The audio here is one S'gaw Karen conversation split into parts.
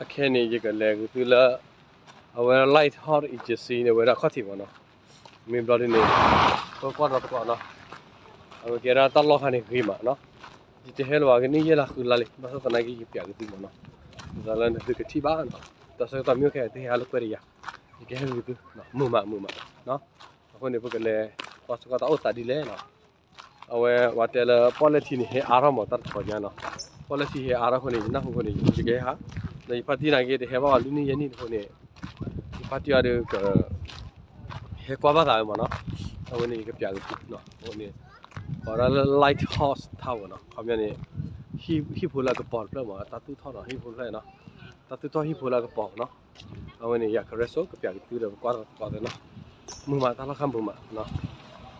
အခဲန့ၣ် ယကလဲၤက့ၤသုလၢ အဝဲ Light Horse Agency န့ၣ် ဝဲဒၣ်ခီၣ်ထံးမ့ၢ်နီၤ, မ့ၢ်ဘျီဒ်န့ၣ် ပကွၢ်ဒီးသကိးနီၤ, အဝဲကဲဒၣ်တၢ်လီၢ်ခါန့ၣ်ဂ့ၤမးနီၤ, ယတဟဲလၢၤဘၣ်ကန့ၢ်ယဲၢ်လါဃုလါလံ, ဘၣ်ဆၣ်သနာ်က့ ယကပျးက့ၤသုမ့ၢ်နီၤ, ဒ်သိးလၢသုကထံၣ်ဘၣ်နီၤ, တၢ်ဆၢကတီၢ်မ့ၢ်အိၣ်ခဲအံၤ သုဟဲဟးလိာ်ကွဲတယၤ, ယကဟဲက့ၤသု မုာ်မးမုာ်မးနီၤ, အဃိန့ၣ် ပကလဲၤကွၢ်စ့ၢ်ကီးတၢ်အိၣ်သးဒ်လဲၣ်နီၤ. အဝဲပှၤတဲလၢပီၣ်လဲၣ်ထံန့ၣ် ဟဲအါထီၣ်မးတၢ်တခီညါနီၤ, ပီၣ်လဲၣ်ထံဟဲအါထီၣ်အဃိန့ၣ် ယနၢ်ဟူအဃိန့ၣ် ယကဟဲဟး, ဒီးယဖါတံၢ်နာ်က့ တဟဲဘၣ်အီၤလွံၢ်နံၣ်ယဲၢ်နံၣ်အဃိန့ၣ် ယဖါတံၢ်အီၤဒီးက ဟဲကွၢ်ဘၣ်သးဝဲမးနီၤ, အဝဲန့ၣ် ယကပျးက့ၤသုနီၤ, အဝဲန့ၣ် ကိးဒၣ်လၢ Light Horse Tower နီၤ, ခီပညီန့ၣ် ဟံၣ်ဖိလၢအကပီၤတဖျၢၣ်မး တၢ်သူၣ်ထီၣ်နီၤ, ဟံၣ်ဖိတဖျၢၣ်နီၤ, တၢ်သူၣ်ထီၣ်ဟံၣ်ဖိလၢအကပီၤနီၤ, အဝဲန့ၣ် ယကရဲစိကပျးက့ၤသုဒီးပကွၢ်သကိးသ့နီၤ, မုာ်မးတၢ်လီၢ်ခါမုာ်မးနီၤ,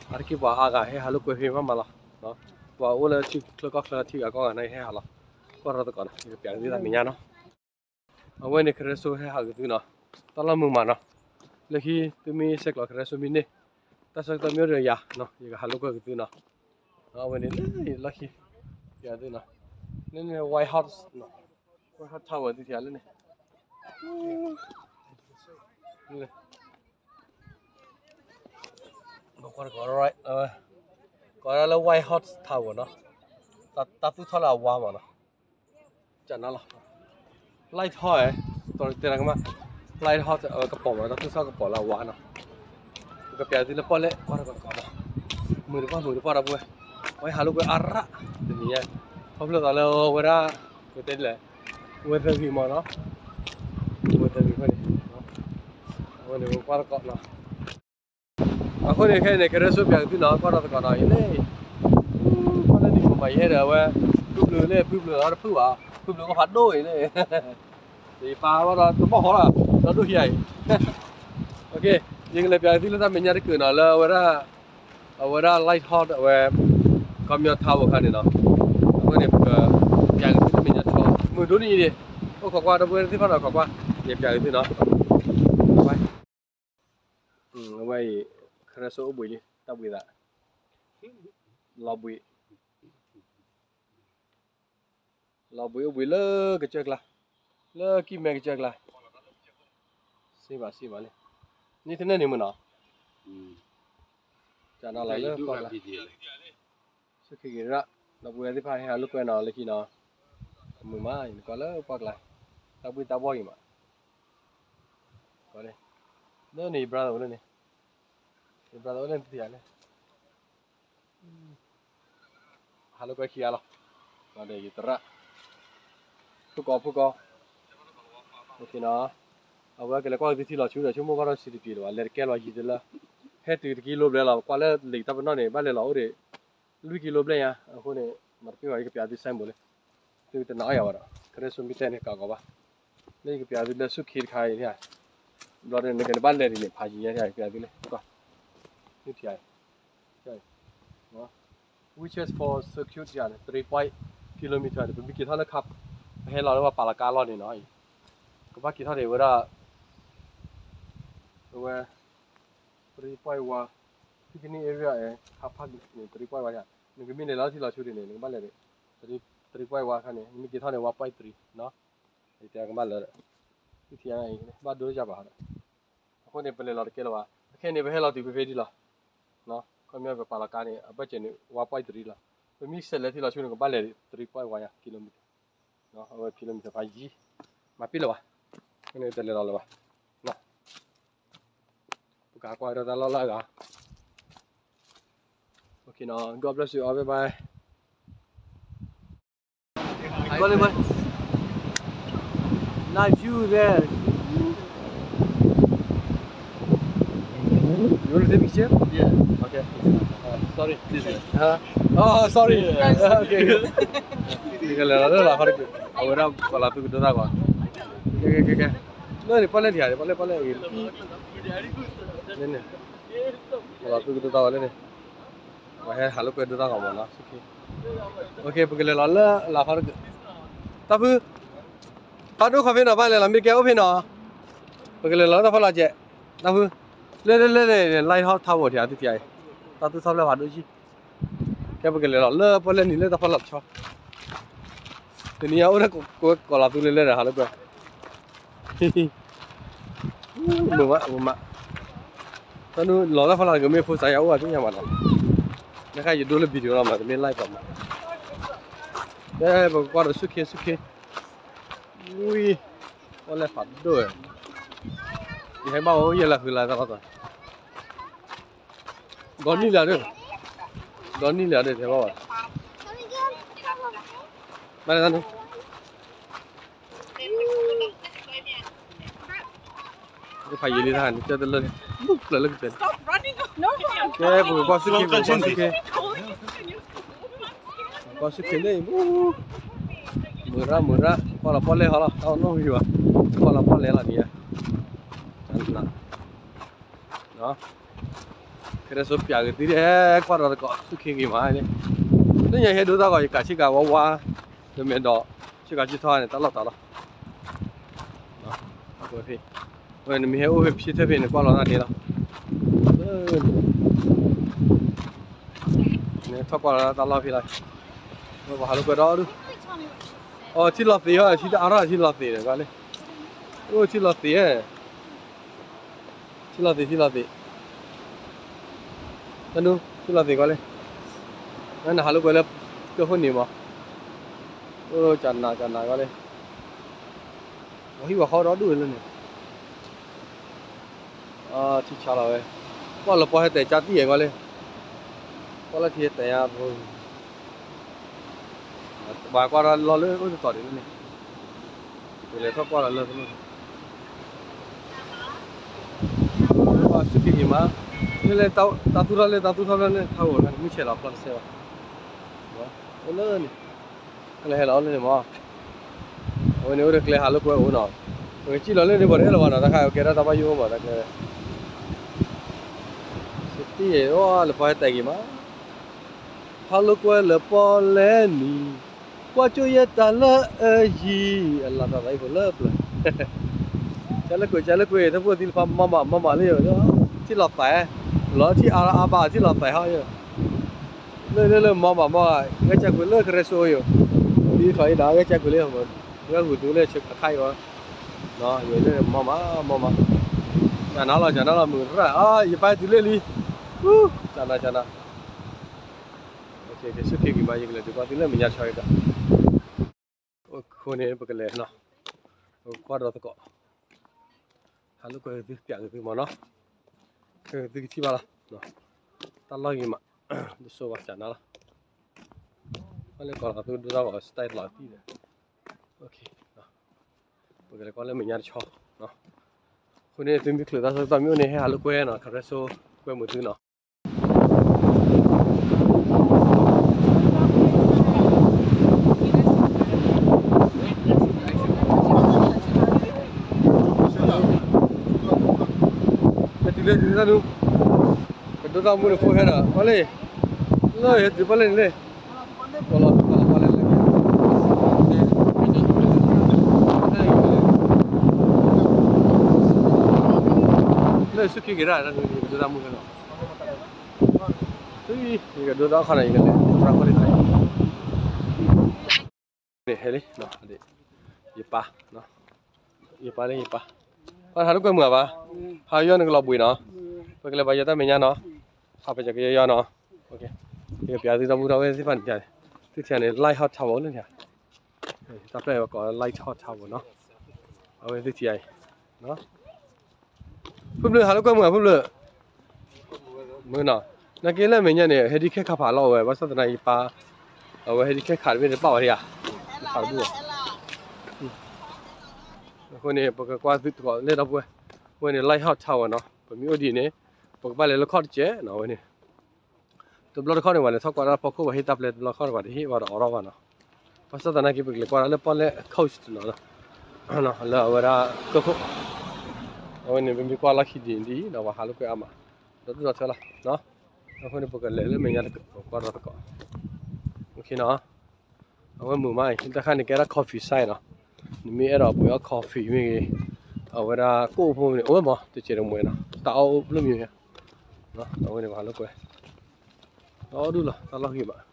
အါတက့ၢ်ပှၤအါဂၤဟဲဟးလိာ်ကွဲဖဲမးမးလီၤ, ပှၤအိၣ်လၢထံချၢကီၢ်ချၢထံဂၤကီၢ်ဂၤနာ်က့ဟဲဟးလီၤ, ကွၢ်ထီၣ်သကိးနီၤ, ယကပျးက့ၤသုတၢ်မဲာ်ညါနီၤ. အဝဲန့ၣ် ကရဲစိဟဲဟးက့ၤသုနီၤ, တၢ်လီၢ်မုာ်မးနီၤ, လၢခံသုမ့ၢ်ဆဲးကျိးကရဲစိမ့ၢ်န့ၣ်, တၢ်ဆၢကတီၢ်မ့ၢ်အိၣ်ဒီးယၤနီၤ, ယကဟးလိာ်ကွဲက့ၤသုနီၤ, အဝဲန့ၣ်လၢလီၢ်ခံ, ပျးသုနီၤ, လၢန့ၣ် White House နီၤ, White House Tower သုထံၣ်လၢန့ၣ် ကိးဒၣ်လၢ White House Tower နီၤ, တၢ်သူၣ်ထီၣ်လၢအဝါမးနီၤ, ကနၤလီၤ, Light Horse တဲနၤကမၣ်, Light Horse အဝဲကပီၤမး တၢ်သူၣ်ထီၣ်ကပီၤလၢအဝါနီၤ, ပကပျးသုလၢပီၣ်လဲၣ်ကွၢ်တကီးတကီးနီၤ, မုာ်တပှၢ်မုာ်တပှၢ်ဒီပုၢ်ဝဲၢ်, အဝဲဟးလိာ်ကွဲအါရၣ်, တနံၤညါ, ခီဖျိသးလၢဝဲဒၣ်, ပတဲဒ်လဲၣ်, ဝဲသၢဂံၢ်မးနီၤ, ဝဲသၢဂံၢ်ဖဲန့ၣ်, အဝဲန့ၣ်ပကွၢ်တကီးနီၤ. အဃိန့ၣ်ခဲအံၤန့ၣ် ကရဲစိပျးက့ၤသုနီၤ, ကွၢ်ထီၣ်သကိးနီၤ, ယန့ၣ်, ကွၢ်လၢနံၣ်မုာ်မး ယဟဲဒီးအဝဲ, ဖုဘျုးလၢ ဖုဘျုးလၢတဖုဘၣ်, ဖုဘျုးကီၢ်ဖးဒိၣ်အံၤလၢ, ယပာ်ဘၣ်ဒီးတဘီၣ်ဃီလီၤ, ဒီဒိၣ်ဟံးအံၤ, ယကလဲၤပျးက့ၤသုလၢတၢ်မဲာ်ညါတက့ၢ်နီၤ, လၢအဝဲဒၣ်, အဝဲဒၣ် Light Horse အဝဲ, ခီပညီ Tower အခါန့ၣ်နီၤ, အဃိန့ၣ် ပကပျးက့ၤသုတၢ်မဲာ်ညါတဆီ, မုာ်ဒိၣ်န့ၣ်အံၤန့ၣ်, အိၣ်ခိးကွၢ်ဒီပုၢ်ဝဲၢ်သ့ၣ်တဖၣ်နီၤ, ခိးကွၢ်, ယပျးက့ၤသုနီၤ. အဝဲအံၤ, ကရဲစိအိၣ်ဘှံးလံ, တၢ်ဘှံးသး, လီၤဘှံး, လီၤဘှံးအိၣ်ဘှံးလၢကစၢၢ်ကျါ, လၢကံၢ်မဲကစၢၢ်ကျါ, စ့ၢ်ဘၣ်စ့ၢ်ဘၣ်လံ, န့ၣ်တန့ၢ်န့ၣ်မုာ်နီၤ, ကနၤလီၤလၢပီၣ်ကျါ, စူၢ်က့ၤက့ၤရၣ်, ဒီပုၢ်ဝဲၢ်သ့ၣ်တဖၣ်ဟဲဟးလိာ်ကွဲနီၤလၢခံနီၤ, မုာ်မး ယနကွၢ်လၢပီၣ်ကျါ, တၢ်ဘှံးတၢ်ဘှီၣ်အံၤမး, လၢန့ၣ် ယ brother အိၣ်လၢန့ၣ်, ယ brother အိၣ်လၢန့ၣ်တထံၣ်ဧါန့ၣ် ဟးလိာ်ကွဲခံဂၤလီၤ, ဒီးယသရၣ်, ဖိကီၢ်ဖိကီၢ်, အဝဲကလဲၤကွၢ်က့ၤသုထံလီၤဆူဒီး ဆိကမိၣ်ကွၢ်ထီၣ်စံးတပျံၤလၢၤဘၣ်, လဲၤတကဲလီၤယံၤတလၢ, ဟဲတုၤတကံလိဘျဲလီၤ, ကွၢ်လၢလံာ်တၢ်ပနီၣ်န့ၣ် ဘၣ်လဲၤလီၤအိၣ်ဒီး, လွံၢ်ကံလိဘျဲညါ, အဃိန့ၣ်, မၤတပ့ၢ်ဘၣ် ယကပျးသု signboard လံ, သုတနာ်အီၣ်ယၤဘၣ်ဒီး ကရဲစိမ့ၢ်တဲန့ၣ် ကးကီးဘၣ်, လၢယကပျးသုလၢ စူၢ်က့ၤတခါအံၤန့ၣ်, ဘျီဒ်န့ၣ် နကဘၣ်လဲၤဒ်န့ၣ် ဖးယံၤညါ ယကပျးသုလၢ, နထံၣ်ဧါ, which is for circuit ယၤန့ၣ် three point kilometer န့ၣ် ပမ့ၢ်က့ၤထီၣ်လၢခါ, ပဟဲလီၤလၢပှၤပာ်လီၤကါလီၢ်န့ၣ်နီၤ, ကဘၣ်က့ၤထီၣ်ဒံးဝဲဒၣ်, အဝဲ, three point one, picnic area and car park န့ၣ် three point one ယၤ, နကမ့ၢ်လဲၤလီၤထံလီၤဆူဒ်န့ၣ် နကဘၣ်လဲၤဒံး, three point one ခါန့ၣ် နမ့ၢ်က့ၤထီၣ်န့ၣ် one point three နီၤ, ယတဲကဘၣ်လၢ, နထံၣ်ဧါအံၤ ဘၣ်ဒိယၤဘၣ်ဒီး, အဃိန့ၣ် ပလဲၤလီၤတကဲလၢၤဘၣ်, အခဲန့ၣ် ပဟဲလီၤတုၤဖဲဖဲဒ်လီၤ, ခီပညီပပာ်လီၤကါန့ၣ် အဘၢၣ်စၢၤန့ၣ် one point three လီၤ, ပမ့ၢ်ဆဲးလဲၤထံလီၤဆူန့ၣ် ကဘၣ်လဲၤ three point one ယၤ kilometer, အဝဲ kilometer ဖးယံၤ, မၤပ့ၢ်လၢၤဘၣ်, အဃိန့ၣ် တလဲၤလီၤလၢၤဘၣ်, ပကကွၢ်ဒီးတၢ်လီၢ်လၢအဂၤ, OK နီၤ, God bless you all, bye bye. Boleh, boleh. Nice view there. You want to take picture? Yeah. Okay. Uh, sorry. This way. Huh? Oh, sorry. Yeah. Okay. ကလဲၤလီၤလၢလီၤခီတက့ၢ်, အဝဲဒၣ်ပှၤလီၤသူကဒိသၣ်ကွၢ်, ကဲကဲကဲကဲ, လၢန့ၣ် ပီၣ်လဲၣ်ထံၣ်ဧါ, ပီၣ်လဲၣ်ပီၣ်လဲၣ်အံၤ, လၢန့ၣ်, ပှၤလီၤသူကဒိသၣ်ဝဲလၢန့ၣ် ပှၤဟဲဟးလိာ်ကွဲဒိသၣ်ဂီၤမးနီၤ, OK, ပကလဲၤလီၤလၢလီၤခီတက့ၢ်, တၢ်ဖု, ဖးဒိၣ်ခီဖဲနီၤ ဘၣ်လဲၤလီၤမ့ၢ်တကဲအိၣ်ဖဲနီၤ, ပကလဲၤလီၤလၢတၢ်ဖီလာ်စဲး, တၢ်ဖု, လၢလၢလၢန့ၣ် Light Horse Tower ထံၣ်ဧါ သုထံၣ်ဧါအံၤ, တၢ်သူၣ်ထီၣ်ဖျၢၣ်ဖးဒိၣ်ကံ, ကဲပကလဲၤလီၤလၢပီၣ်လဲၣ်နံၤလၢတၢ်ဖီလာ်တဆီ, တနံၤညါအိၣ်ဒီးကိးလီၤသူလၢလၢဒီးဟးလိာ်ကွဲ, မုာ်မး မုာ်မး, တၢ်နုလီၤလၢဖီလာ်ကမ့ၢ်ဖိစါယၤအိၣ်အသ့ၣ်ညါမးနီၤ, နခါယဒိလၢ video လီၤမး တမ့ၢ် live ဘၣ်မး, ကဲ ပကကွၢ်ဒီးဆူၣ်ခ့ဆူၣ်ခ့, ဝံၤ, ပီၣ်လဲၣ်ဖးဒိၣ်ဝဲ, ယဟဲဘၣ်အိၣ်ယဲၢ်လၢဃုလါတၢ်လီၢ်တၢ် ဒီနံၣ်လၢဒၢး, ဒီနံၣ်လၢဒၢး တဲဘၣ်ဘၣ်, ဘၣ်လၢတၢ်န့ၣ်, ဖးယံာ်လံတၢ်န့ၣ် ကၢတလၢန့ၣ် ဘူးကျၢၤလၢကတၢၢ်န့ၣ်, ကဲ ပကကွၢ်ဆူၣ်ခ့ ပကကွၢ်ဆူၣ်ခ့, ကွၢ်ဆူၣ်ခ့န့ၣ် ဘူး, မုာ်ရၣ်မုာ်ရၣ် ကွၢ်လီၤပီၣ်လဲၣ်ဟီလီၤ တၢ်အိၣ်နီၣ်ဂံၢ်ဘၣ်, ကွၢ်လီၤပီၣ်လဲၣ်လီၤဒ်ယါ, န ခဲအံၤဆိပၠးက့ၤသုဒ် ကွၢ်ဒီးသကိးဆူၣ်ခ့ဂ့ၤမးန့ၣ်, လၢညါဟဲဒိတၢ်ဂီၤ ယကးဆ့ကၤဝါဝါ, တမ့ၢ်ဒီး ဆ့ကၤဆ့ထီန့ၣ် တၢ်လီၢ်တၢ်လီၢ်, ဝဲနမ့ၢ်ဟဲအိၣ်ဖဲဖျ့ထၢၣ်ဖဲန့ၣ် ကွၢ်လီၤတၢ်ဒ့လီၤ, နထီၣ်ကွၢ်လီၤတၢ်လီၢ်ဖဲလီၤ, ပှၤဟးလိာ်ကွဲဒီဒူၣ်, အီ ထံလီၤသ့ၣ်ဟီ ထံတအါထီၣ်ထံလီၤသ့ၣ်ဒီးကွၢ်လၢ, အိၣ်ထံလီၤသ့ၣ် ထံလီၤသ့ၣ် ထံလီၤသ့ၣ်, တၢ်နု ထံလီၤသ့ၣ်ကွၢ်လၢ, နဟးလိာ်ကွဲလၢ ကၢၢ်ခိၣ်န့ၣ်မး, အိၣ်ကနးကနးကွၢ်လၢ, ပှၤဟံၣ်ပှၤဃီဒီဒူၣ်ဝဲလၢန့ၣ်, ထံဆါလီၤဝဲ, ကွၢ်လၢပီၢ်ဟဲတဲာ်ကၢ်တံၢ်ဝဲကွၢ်လၢ, ကွၢ်လၢထံဟဲတဲာ်ညါပူၤ ဘၣ်ကွၢ်ဒီးလီၤလၢအိၣ်တတီၤဒံးလၢန့ၣ်, ပလဲၤထီၣ်ကွၢ်လီၤလၢတလိၣ်န့ၣ်, ကွၢ်ဆူၣ်ခ့ဂ့ၤမး, လၢလၢတၢ်သူၣ်ထီၣ်လၢတၢ်သူၣ်ထီၣ်လၢလၢထးဂီၤလၢမုၢ်ဆဲးလီၤဖျီတစဲးဘၣ်, အိၣ်လၢန့ၣ်, ကလဲၤဟဲလီၤအိၣ်လၢန့ၣ်မး, အဝဲန့ၣ်အိၣ်ဒီးကျဲဟးလိာ်ကွဲအိၣ်နီၤ, ပကစံၣ်လီၤလၢန့ၣ်ပှၤတအဲၣ်လီၤဘၣ်နီၤ တၢ်ခါကဲဒၣ်တၢ်ဘၣ်ယိၣ်အိၣ်မးတၢ်ကျဲ, စတံၢ်အီၤလၢပီၢ်ဟဲတဲာ်ဂ့ၤမး ဟးလိာ်ကွဲလၢပီၣ်လဲၣ်နံၤ, ကွၢ်ကၠိယဲတၢ်လၢအယံၤ, အလီၤတၢ်သးအံၤဖိလၢပျၢၤ, ကၢ်လၢကွဲး ကၢ်လၢကွဲး တၢ်ဖိသံလၢဖးမၤမး မၤမးလၢယိာ်, ထံလီၤသး, လီၤထံအါအါဘၣ်ထံလီၤသးဟီယိာ်, လၢလၢလၢမၤမးမၤ, ဂဲၤကၢ်ကွံာ်လၢကရၢစိယိာ်, ဒ်ထီၣ်အံၤဒၣ် ဂဲၤကၢ်ကွံာ်လၢ, ဂဲၤဂုာ်သုလၢဆၢအခါအံၤဝဲ, ယိာ်လၢမၤမးမၤမး, ကနၤလီၤ ကနၤလီၤ မုာ်ရၣ်, ယပၢ်ဟဲတုၤလၢလံ, ကနၤ ကနၤ ကဆူၣ်ခ့ဂ့ၤမး ယကလဲၤဒုးကွၢ်သုလၢမဲာ်ညါတဆီအံၤဒီး, အဃိန့ၣ် ပကလဲၤနီၤ, ပကကွၢ်ဒီးသကိး, ဟးလိာ်ကွဲသု ပၠးက့ၤသုမးနီၤ, က့ၤသုကထံၣ်ဘၣ်လီၤ, တၢ်လီၢ်ဂ့ၤမး, တစိဘၣ်ကနၤလီၤ, ဘၣ်လၢကီးလီၤသုဒိၣ်တၢ်ဂီၤ style လီၤတံၢ်ဒီး, ပကလဲၤကွၢ်လၢမဲာ်ညါတဆီ, အဃိန့ၣ် သုမ့ၢ်ချုးတၢ်ဆၢကတီၢ်မ့ၢ်အိၣ်န့ၣ် ဟဲဟးလိာ်ကွဲနီၤ ကရၢစိကွဲမုာ်သုနီၤ တုၤလၢတုၤလၢတၢ်ဒိ, ကဒိတၢ်မူန့ၣ်ဖိဟဲဒီး ပှၤလၢ, လၢဟဲတုၤပှၤလၢန့ၣ်လၢ, ပှၤလီၤပှၤလီၤပှၤလၢလၢ, လၢဆူၣ်ခ့က့ၤဒၣ် ကဒိတၢ်မူဟဲလီၤ, ယကဒိတၢ်ခီန့ၣ် ယကလဲၤ န့ၣ်ဟဲလံ, ယပၢ်, ယပၢ်လၢယပၢ်, ပှၤဟးလိာ်ကွဲမုာ်ဘၣ်, ဟးယီၢ်နကလီၤဘှံးနီၤ, ပကလဲၤဘၣ်ယီၢ်တၢ်မဲာ်ညါနီၤ, ဟးပကကယီယီၢ်နီၤ, ယကပျးသုတၢ်မူထီၣ်ဝဲသ့ၣ်တဖၣ်န့ၣ်, သုထံၣ်န့ၣ် Light House လၢန့ၣ်, တၢ်ဖျၢၣ်အံၤပကိး Light House နီၤ, အဝဲသုထံၣ်အံၤ ဖုဘျုး ဟးလိာ်ကွဲမုာ်ဧါ ဖုဘျုး, မုာ်နီၤ, နာ်က့လၢမဲာ်ညါန့ၣ် ဟဲဒံးခဲခးဖးလီၤဝဲ ဘၣ်ဆၣ်သနာ်က့ယပၢ်, အဝဲဟဲဒံးခဲခးတဘ့ၣ်န့ၣ် ပာ်ဝဲဒံးဧါ, ဖးတဘူၣ်ဘၣ်, အဃိန့ၣ် ပကကွၢ်သုသကိးလၢဒီပုၢ်ဝဲၢ်, အဝဲန့ၣ် Light House Tower နီၤ, ပမ့ၢ်အိၣ်ဒ်န့ၣ် ပကဘၣ်လဲၤလၢခီၣ်တစဲးနီၤ အဝဲန့ၣ် တဘျီတခီၣ်န့ၣ် ပှၤလဲၤထီၣ်ကွၢ်တၢ်ဖီခိၣ် ပှၤဟ့ၣ်တၢ်ပျဲတဘျီတခီၣ် ပှၤတဟ့ၣ်ဝဲဒီးအိးထီၣ်ဘၣ်နီၤ, ဘၣ်ဆၣ်သနာ်က့ ပကလဲၤကွၢ်တၢ်လၢပီၣ်လဲၣ် coast နီၤ, လၢအဝဲဒၣ်ကၢၢ်ခိၣ်, အဝဲန့ၣ် ပမ့ၢ်ကွၢ်လီၢ်ခံဒ်အံၤဒ်အံၤဒီး ပှၤဟးလိာ်ကွဲအါမး, ဒီဒူၣ်ဒီထၢလီၤ, အဃိန့ၣ် ပကလဲၤလၢမဲာ်ညါတကပၤ ကွၢ်ဒီးသကိး, အဝဲမုာ်မးအံၤ တၢ်ခါန့ၣ် ကဲဒၣ် coffee site နီၤ, နမ့ၢ်အဲၣ်ဒိးပှ့ၤအီၣ် coffee မ့ၢ်ဂ့ၤ, အဝဲဒၣ်ကိၣ်ဖိန့ၣ် အိၣ်ဝဲမး တစဲးတမှဲၤနီၤ တၢ်အီၣ်အိၣ်ဘျုးမံၤ, အဝဲန့ၣ် ပှၤဟးလိာ်ကွဲ, ဒီဒူၣ်လီၤ တၢ်လီၢ်ဂ့ၤမး,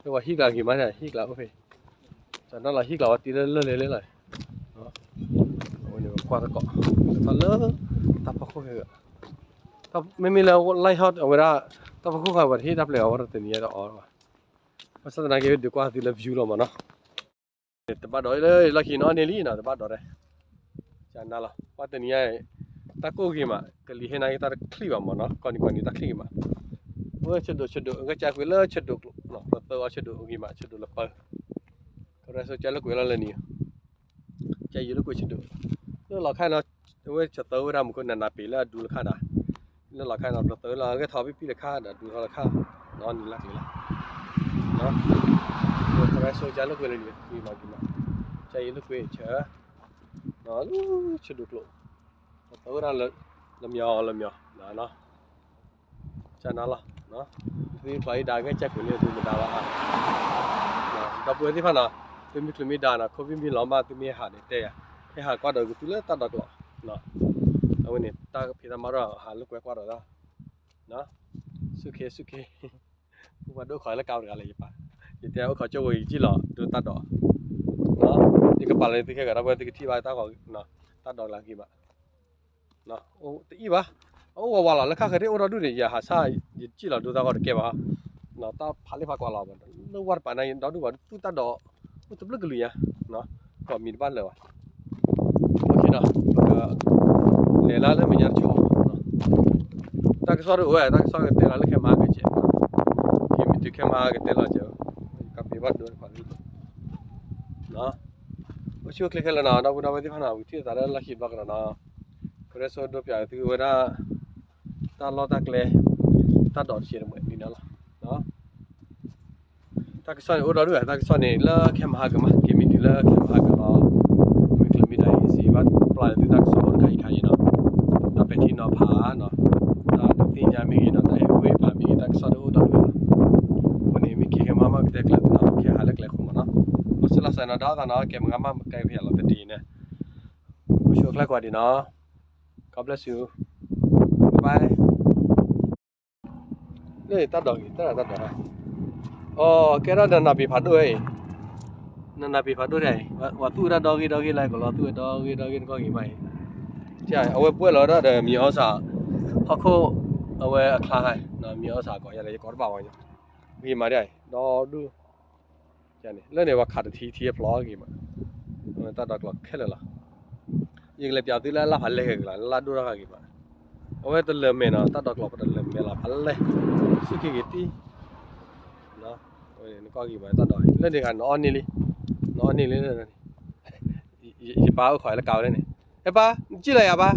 ပှၤဟံၣ်ကျါဂ့ၤမးန့ၣ် ဟံၣ်ကျါအိၣ်ဖဲ, တၢ်နီၢ်လီၤဟံၣ်ကျါဝဲတ့လၢလၢလဲၤလဲၤလီၤ, အဝဲန့ၣ် ပှၤတကိး တၢ်လၢ တၢ်ဖီခိၣ်ဃဲ မ့မ့ၢ်လၢ light ဟီ အဝဲဒၣ် တၢ်ဖီခိၣ်ဃဲ ပှၤတဟ့ၣ်တၢ်ပျဲအီၤဝဲဒီးတနံၤညါတအီၤဘၣ်. ဘၣ်ဆၣ်သနာ်က့ ဒုးကွၢ်သုလၢ view လီၤမးနီၤ. တဘၣ်ဒိးလၢလီၢ်ခံနီၤန့ၢ်လံနီၤ တဘၣ်ဒိးဒဲး ကနၤလီၤ ပှၤတနံၤညါ တၢ်ကိၢ်ဂ့ၤမး ကလံၤဟဲနၤက့ၤတၢ်တချံၣ်ဘၣ်မးနီၤ ကီၢ်နံၤကီၢ်နံၤတၢ်ချံၣ်ဂ့ၤမး ဝဲဆၢဒိၣ်ဆၢဒိၣ် ကစၢ်ကွံာ်လၢဆၢဒိၣ်ကျိာ် ပသၢအီၤဆၢဒိၣ်ဂ့ၤမး ဆၢဒိၣ်လၢပၢ ကရၢစိကၢ်လၢကွံာ်လီၤလၢနံၤ ကၢ်ယံာ်လၢကွံာ်ဆၢဒိၣ် လၢလီၤခါနီၤ အဝဲဆၢသၢဝဲဒၣ်မူခိၣ်နးနးပ့ၤလၢအဒူလၢခါဒီး လၢလီၤခါနီၤ ပသၢလီၤ အဂဲၤထီၣ်ပံပံလၢခါဒီးဒူထီၣ်လၢခါ နီၤနံၤလၢကျဲလီၤ ကရၢစိကၢ်လၢကွံာ်လၢနံၤ ကွံာ်မးကွံာ်မး ကၢ်ယံာ်လၢကွံာ်ဆၢ နီၤလၢဆၢဒိၣ်ကျိာ် ပသၢဝဲဒၣ်လၢ လၢမၠီလၢမၠီ နီၤ ကနၤလီၤ သုပှၤအံၤဒၣ်ဂဲၤကၢ်ကွံာ်လၢသုမတၤဘၣ် ဒီပုၢ်ဝဲၢ်သ့ၣ်တဖၣ်နီၤ သုမ့ၢ်ချုးမ့ၢ်ဒါနီၤ COVID မ့ၢ်လီၤမး သုမ့ၢ်ဟးန့ၣ်တဲယၤ ဟဲဟးကွၢ်ဒီးကသူလၢတၢ်ဒိးကျိာ် အဝဲန့ၣ် တၢ်ဖံးတၢ်မၤထီၣ်ဟးလိာ်ကွဲကွၢ်ဒီး ဆူၣ်ခ့ဆူၣ်ခ့ ပှၤဒိၣ်ခိးလၢကါပတဂၤလၢယပၢ် ယတဲအိၣ်ခိးကၠိဝဲယကစံၣ်လီၤ ဒိတၢ်ဒိး ယကပာ်လီၤသုခဲကဒီး ပှၤသုကထံၣ်ဘၣ်တၢ်ဂီၤ တၢ်ဒိးလၢက့ၤဘၣ် တအံၣ်ဘၣ် အအိၣ်ဝးဝးလီၤ လၢခါဃဲၤဒၣ်အိၣ်ဒီဒူၣ်န့ၣ် ယဟးဆၣ် ယစံၣ်လီၤဒိတၢ်ဂီၤတကဲဘၣ် တၢ်ဖးလ့ဖးကွၢ်လီၤ လၢဝၢ်တပၤန့ၣ် ဒီဒူၣ်ဘၣ် သူၣ်တၢ်ဒိး အိၣ်တဘျုးကလုာ်ညါ ကီၢ်မံၤတဘၣ်လၢၤဘၣ် ပကလဲၤလၢလၢမဲာ်ညါတဆီ တၢ်ကစီၣ်တအိၣ်ဝဲ တၢ်ကစီၣ်ကတဲလီၤလၢခဲမၤကဲး ကမံၤတုၤခဲမၤကတဲလီၤကဲး ကပ့ၤဘၣ်ဒိတခီ အိၣ်ဆူၣ်အိၣ်ချ့ခဲလၢာ်နီၤ ဒီပုၢ်ဒီဝဲၢ်သ့ၣ်တဖၣ်နီၤ ဝံၤထံၣ်သးလၢလီၢ်ခံဘျီကဒီးနီၤ ကရၢစိဒိပၠးသုဝဲဒၣ် တၢ်လီၢ်တၢ်ကျဲ တၢ်ဒိးတဆဲးတမှဲးဒ်န့ၣ်လီၤ တၢ်ကစီၣ်န့ၣ်အိၣ်ဒီဒူၣ် တၢ်ကစီၣ်န့ၣ် လၢခဲမၤဟါကမး ကမံၤတုၤလၢခဲမၤဟါကလီၤ မ့ၢ်ချုးမ့ၢ်ဒါအံၤ စံးဘၣ်ပျၢ်လၢသုတၢ်ကစီၣ်အိၣ်တခါအံၤခါအံၤနီၤ တၢ်ပဲာ်ထံနီၤဖးနီၤ တၢ်ဒုးသ့ၣ်ညါမ့ၢ်ဂ့ၤနီၤ တၢ်ဟဲကွံာ်ဖးမ့ၢ်ဂ့ၤ တၢ်ကစီၣ်တအိၣ်ဒီဒူၣ်နီၤ အဃိန့ၣ် မ့ၢ်က့ၤခဲမၤမးကတဲကျၢၤသုနီၤ ခဲဟးလၢကျဲခိၣ်မးနီၤ လီၤဆၢလီၤစၢ်နီၤ ဒီးသးနီၤ ကဲမုၢ်ဂၤမး မကဲဖဲယၤလီၤတဒံးန့ၣ် အိၣ်ဆူၣ်အိၣ်ချ့ကွၢ်ဒံးနီၤ God bless you bye လၢတၢ်ဒိးဂ့ၤ တၢ်ဒိးတၢ်ဒိး အိ ကဲထီၣ်နနၢ်ပ့ၤဖးဒိၣ်ဝဲအံၤ နနၢ်ပ့ၤဖးဒိၣ်ဒ်အံၤ ပှၤသူၣ်ဝဲဒၣ်ဒီဂ့ၢ်ဒီဂ့ၢ်လၢကလီၤ သူၣ်ဝဲဒီဂ့ၢ်ဒီဂ့ၢ်နကီၢ်ဂ့ၤမးအံၤ အဝဲဘှဲၣ်လီၤဝဲဒၣ်ဒီးမံၤအီၣ်စး ဟီၣ်ခိၣ် အဝဲအချါခါ မံၤအီၣ်စးကီးယၤဒီး ယကိးတဘၣ်ဝဲညါ ဂ့ၤမးဒ်အံၤ ဒီဒူၣ် န့ၣ် လၢန့ၣ် ပှၤခးတထံထံအဖျိဂ့ၤမး တၢ်ဒိးကျိာ်ခဲလၢာ်လီၤ ယကလဲၤပၠးသုလၢအလၢ်ဖးလဲၢ်ဂ့ၤကလီၤ လၢလၢ်ဒိၣ်ထီၣ်ဂ့ၤမး အဝဲတလၢၤမဲာ်နီၤ တၢ်ဒိးကျိာ်ပတလၢၤမဲာ်လီၤ ဖးလဲၢ် ဆူၣ်ခ့ဂ့ၤတံၢ် နကီၢ်ဂ့ၤမး တၢ်ဒိး လၢန့ၣ်ဂၤ နအီၣ်န့ၢ်လံ နအီၣ်န့ၢ်လံ ယပၢ်အိၣ်ခိးလၢကါဝဲလၢန့ၣ် ဟဲပၢ် နစံၣ်လီၤယၤဘၣ်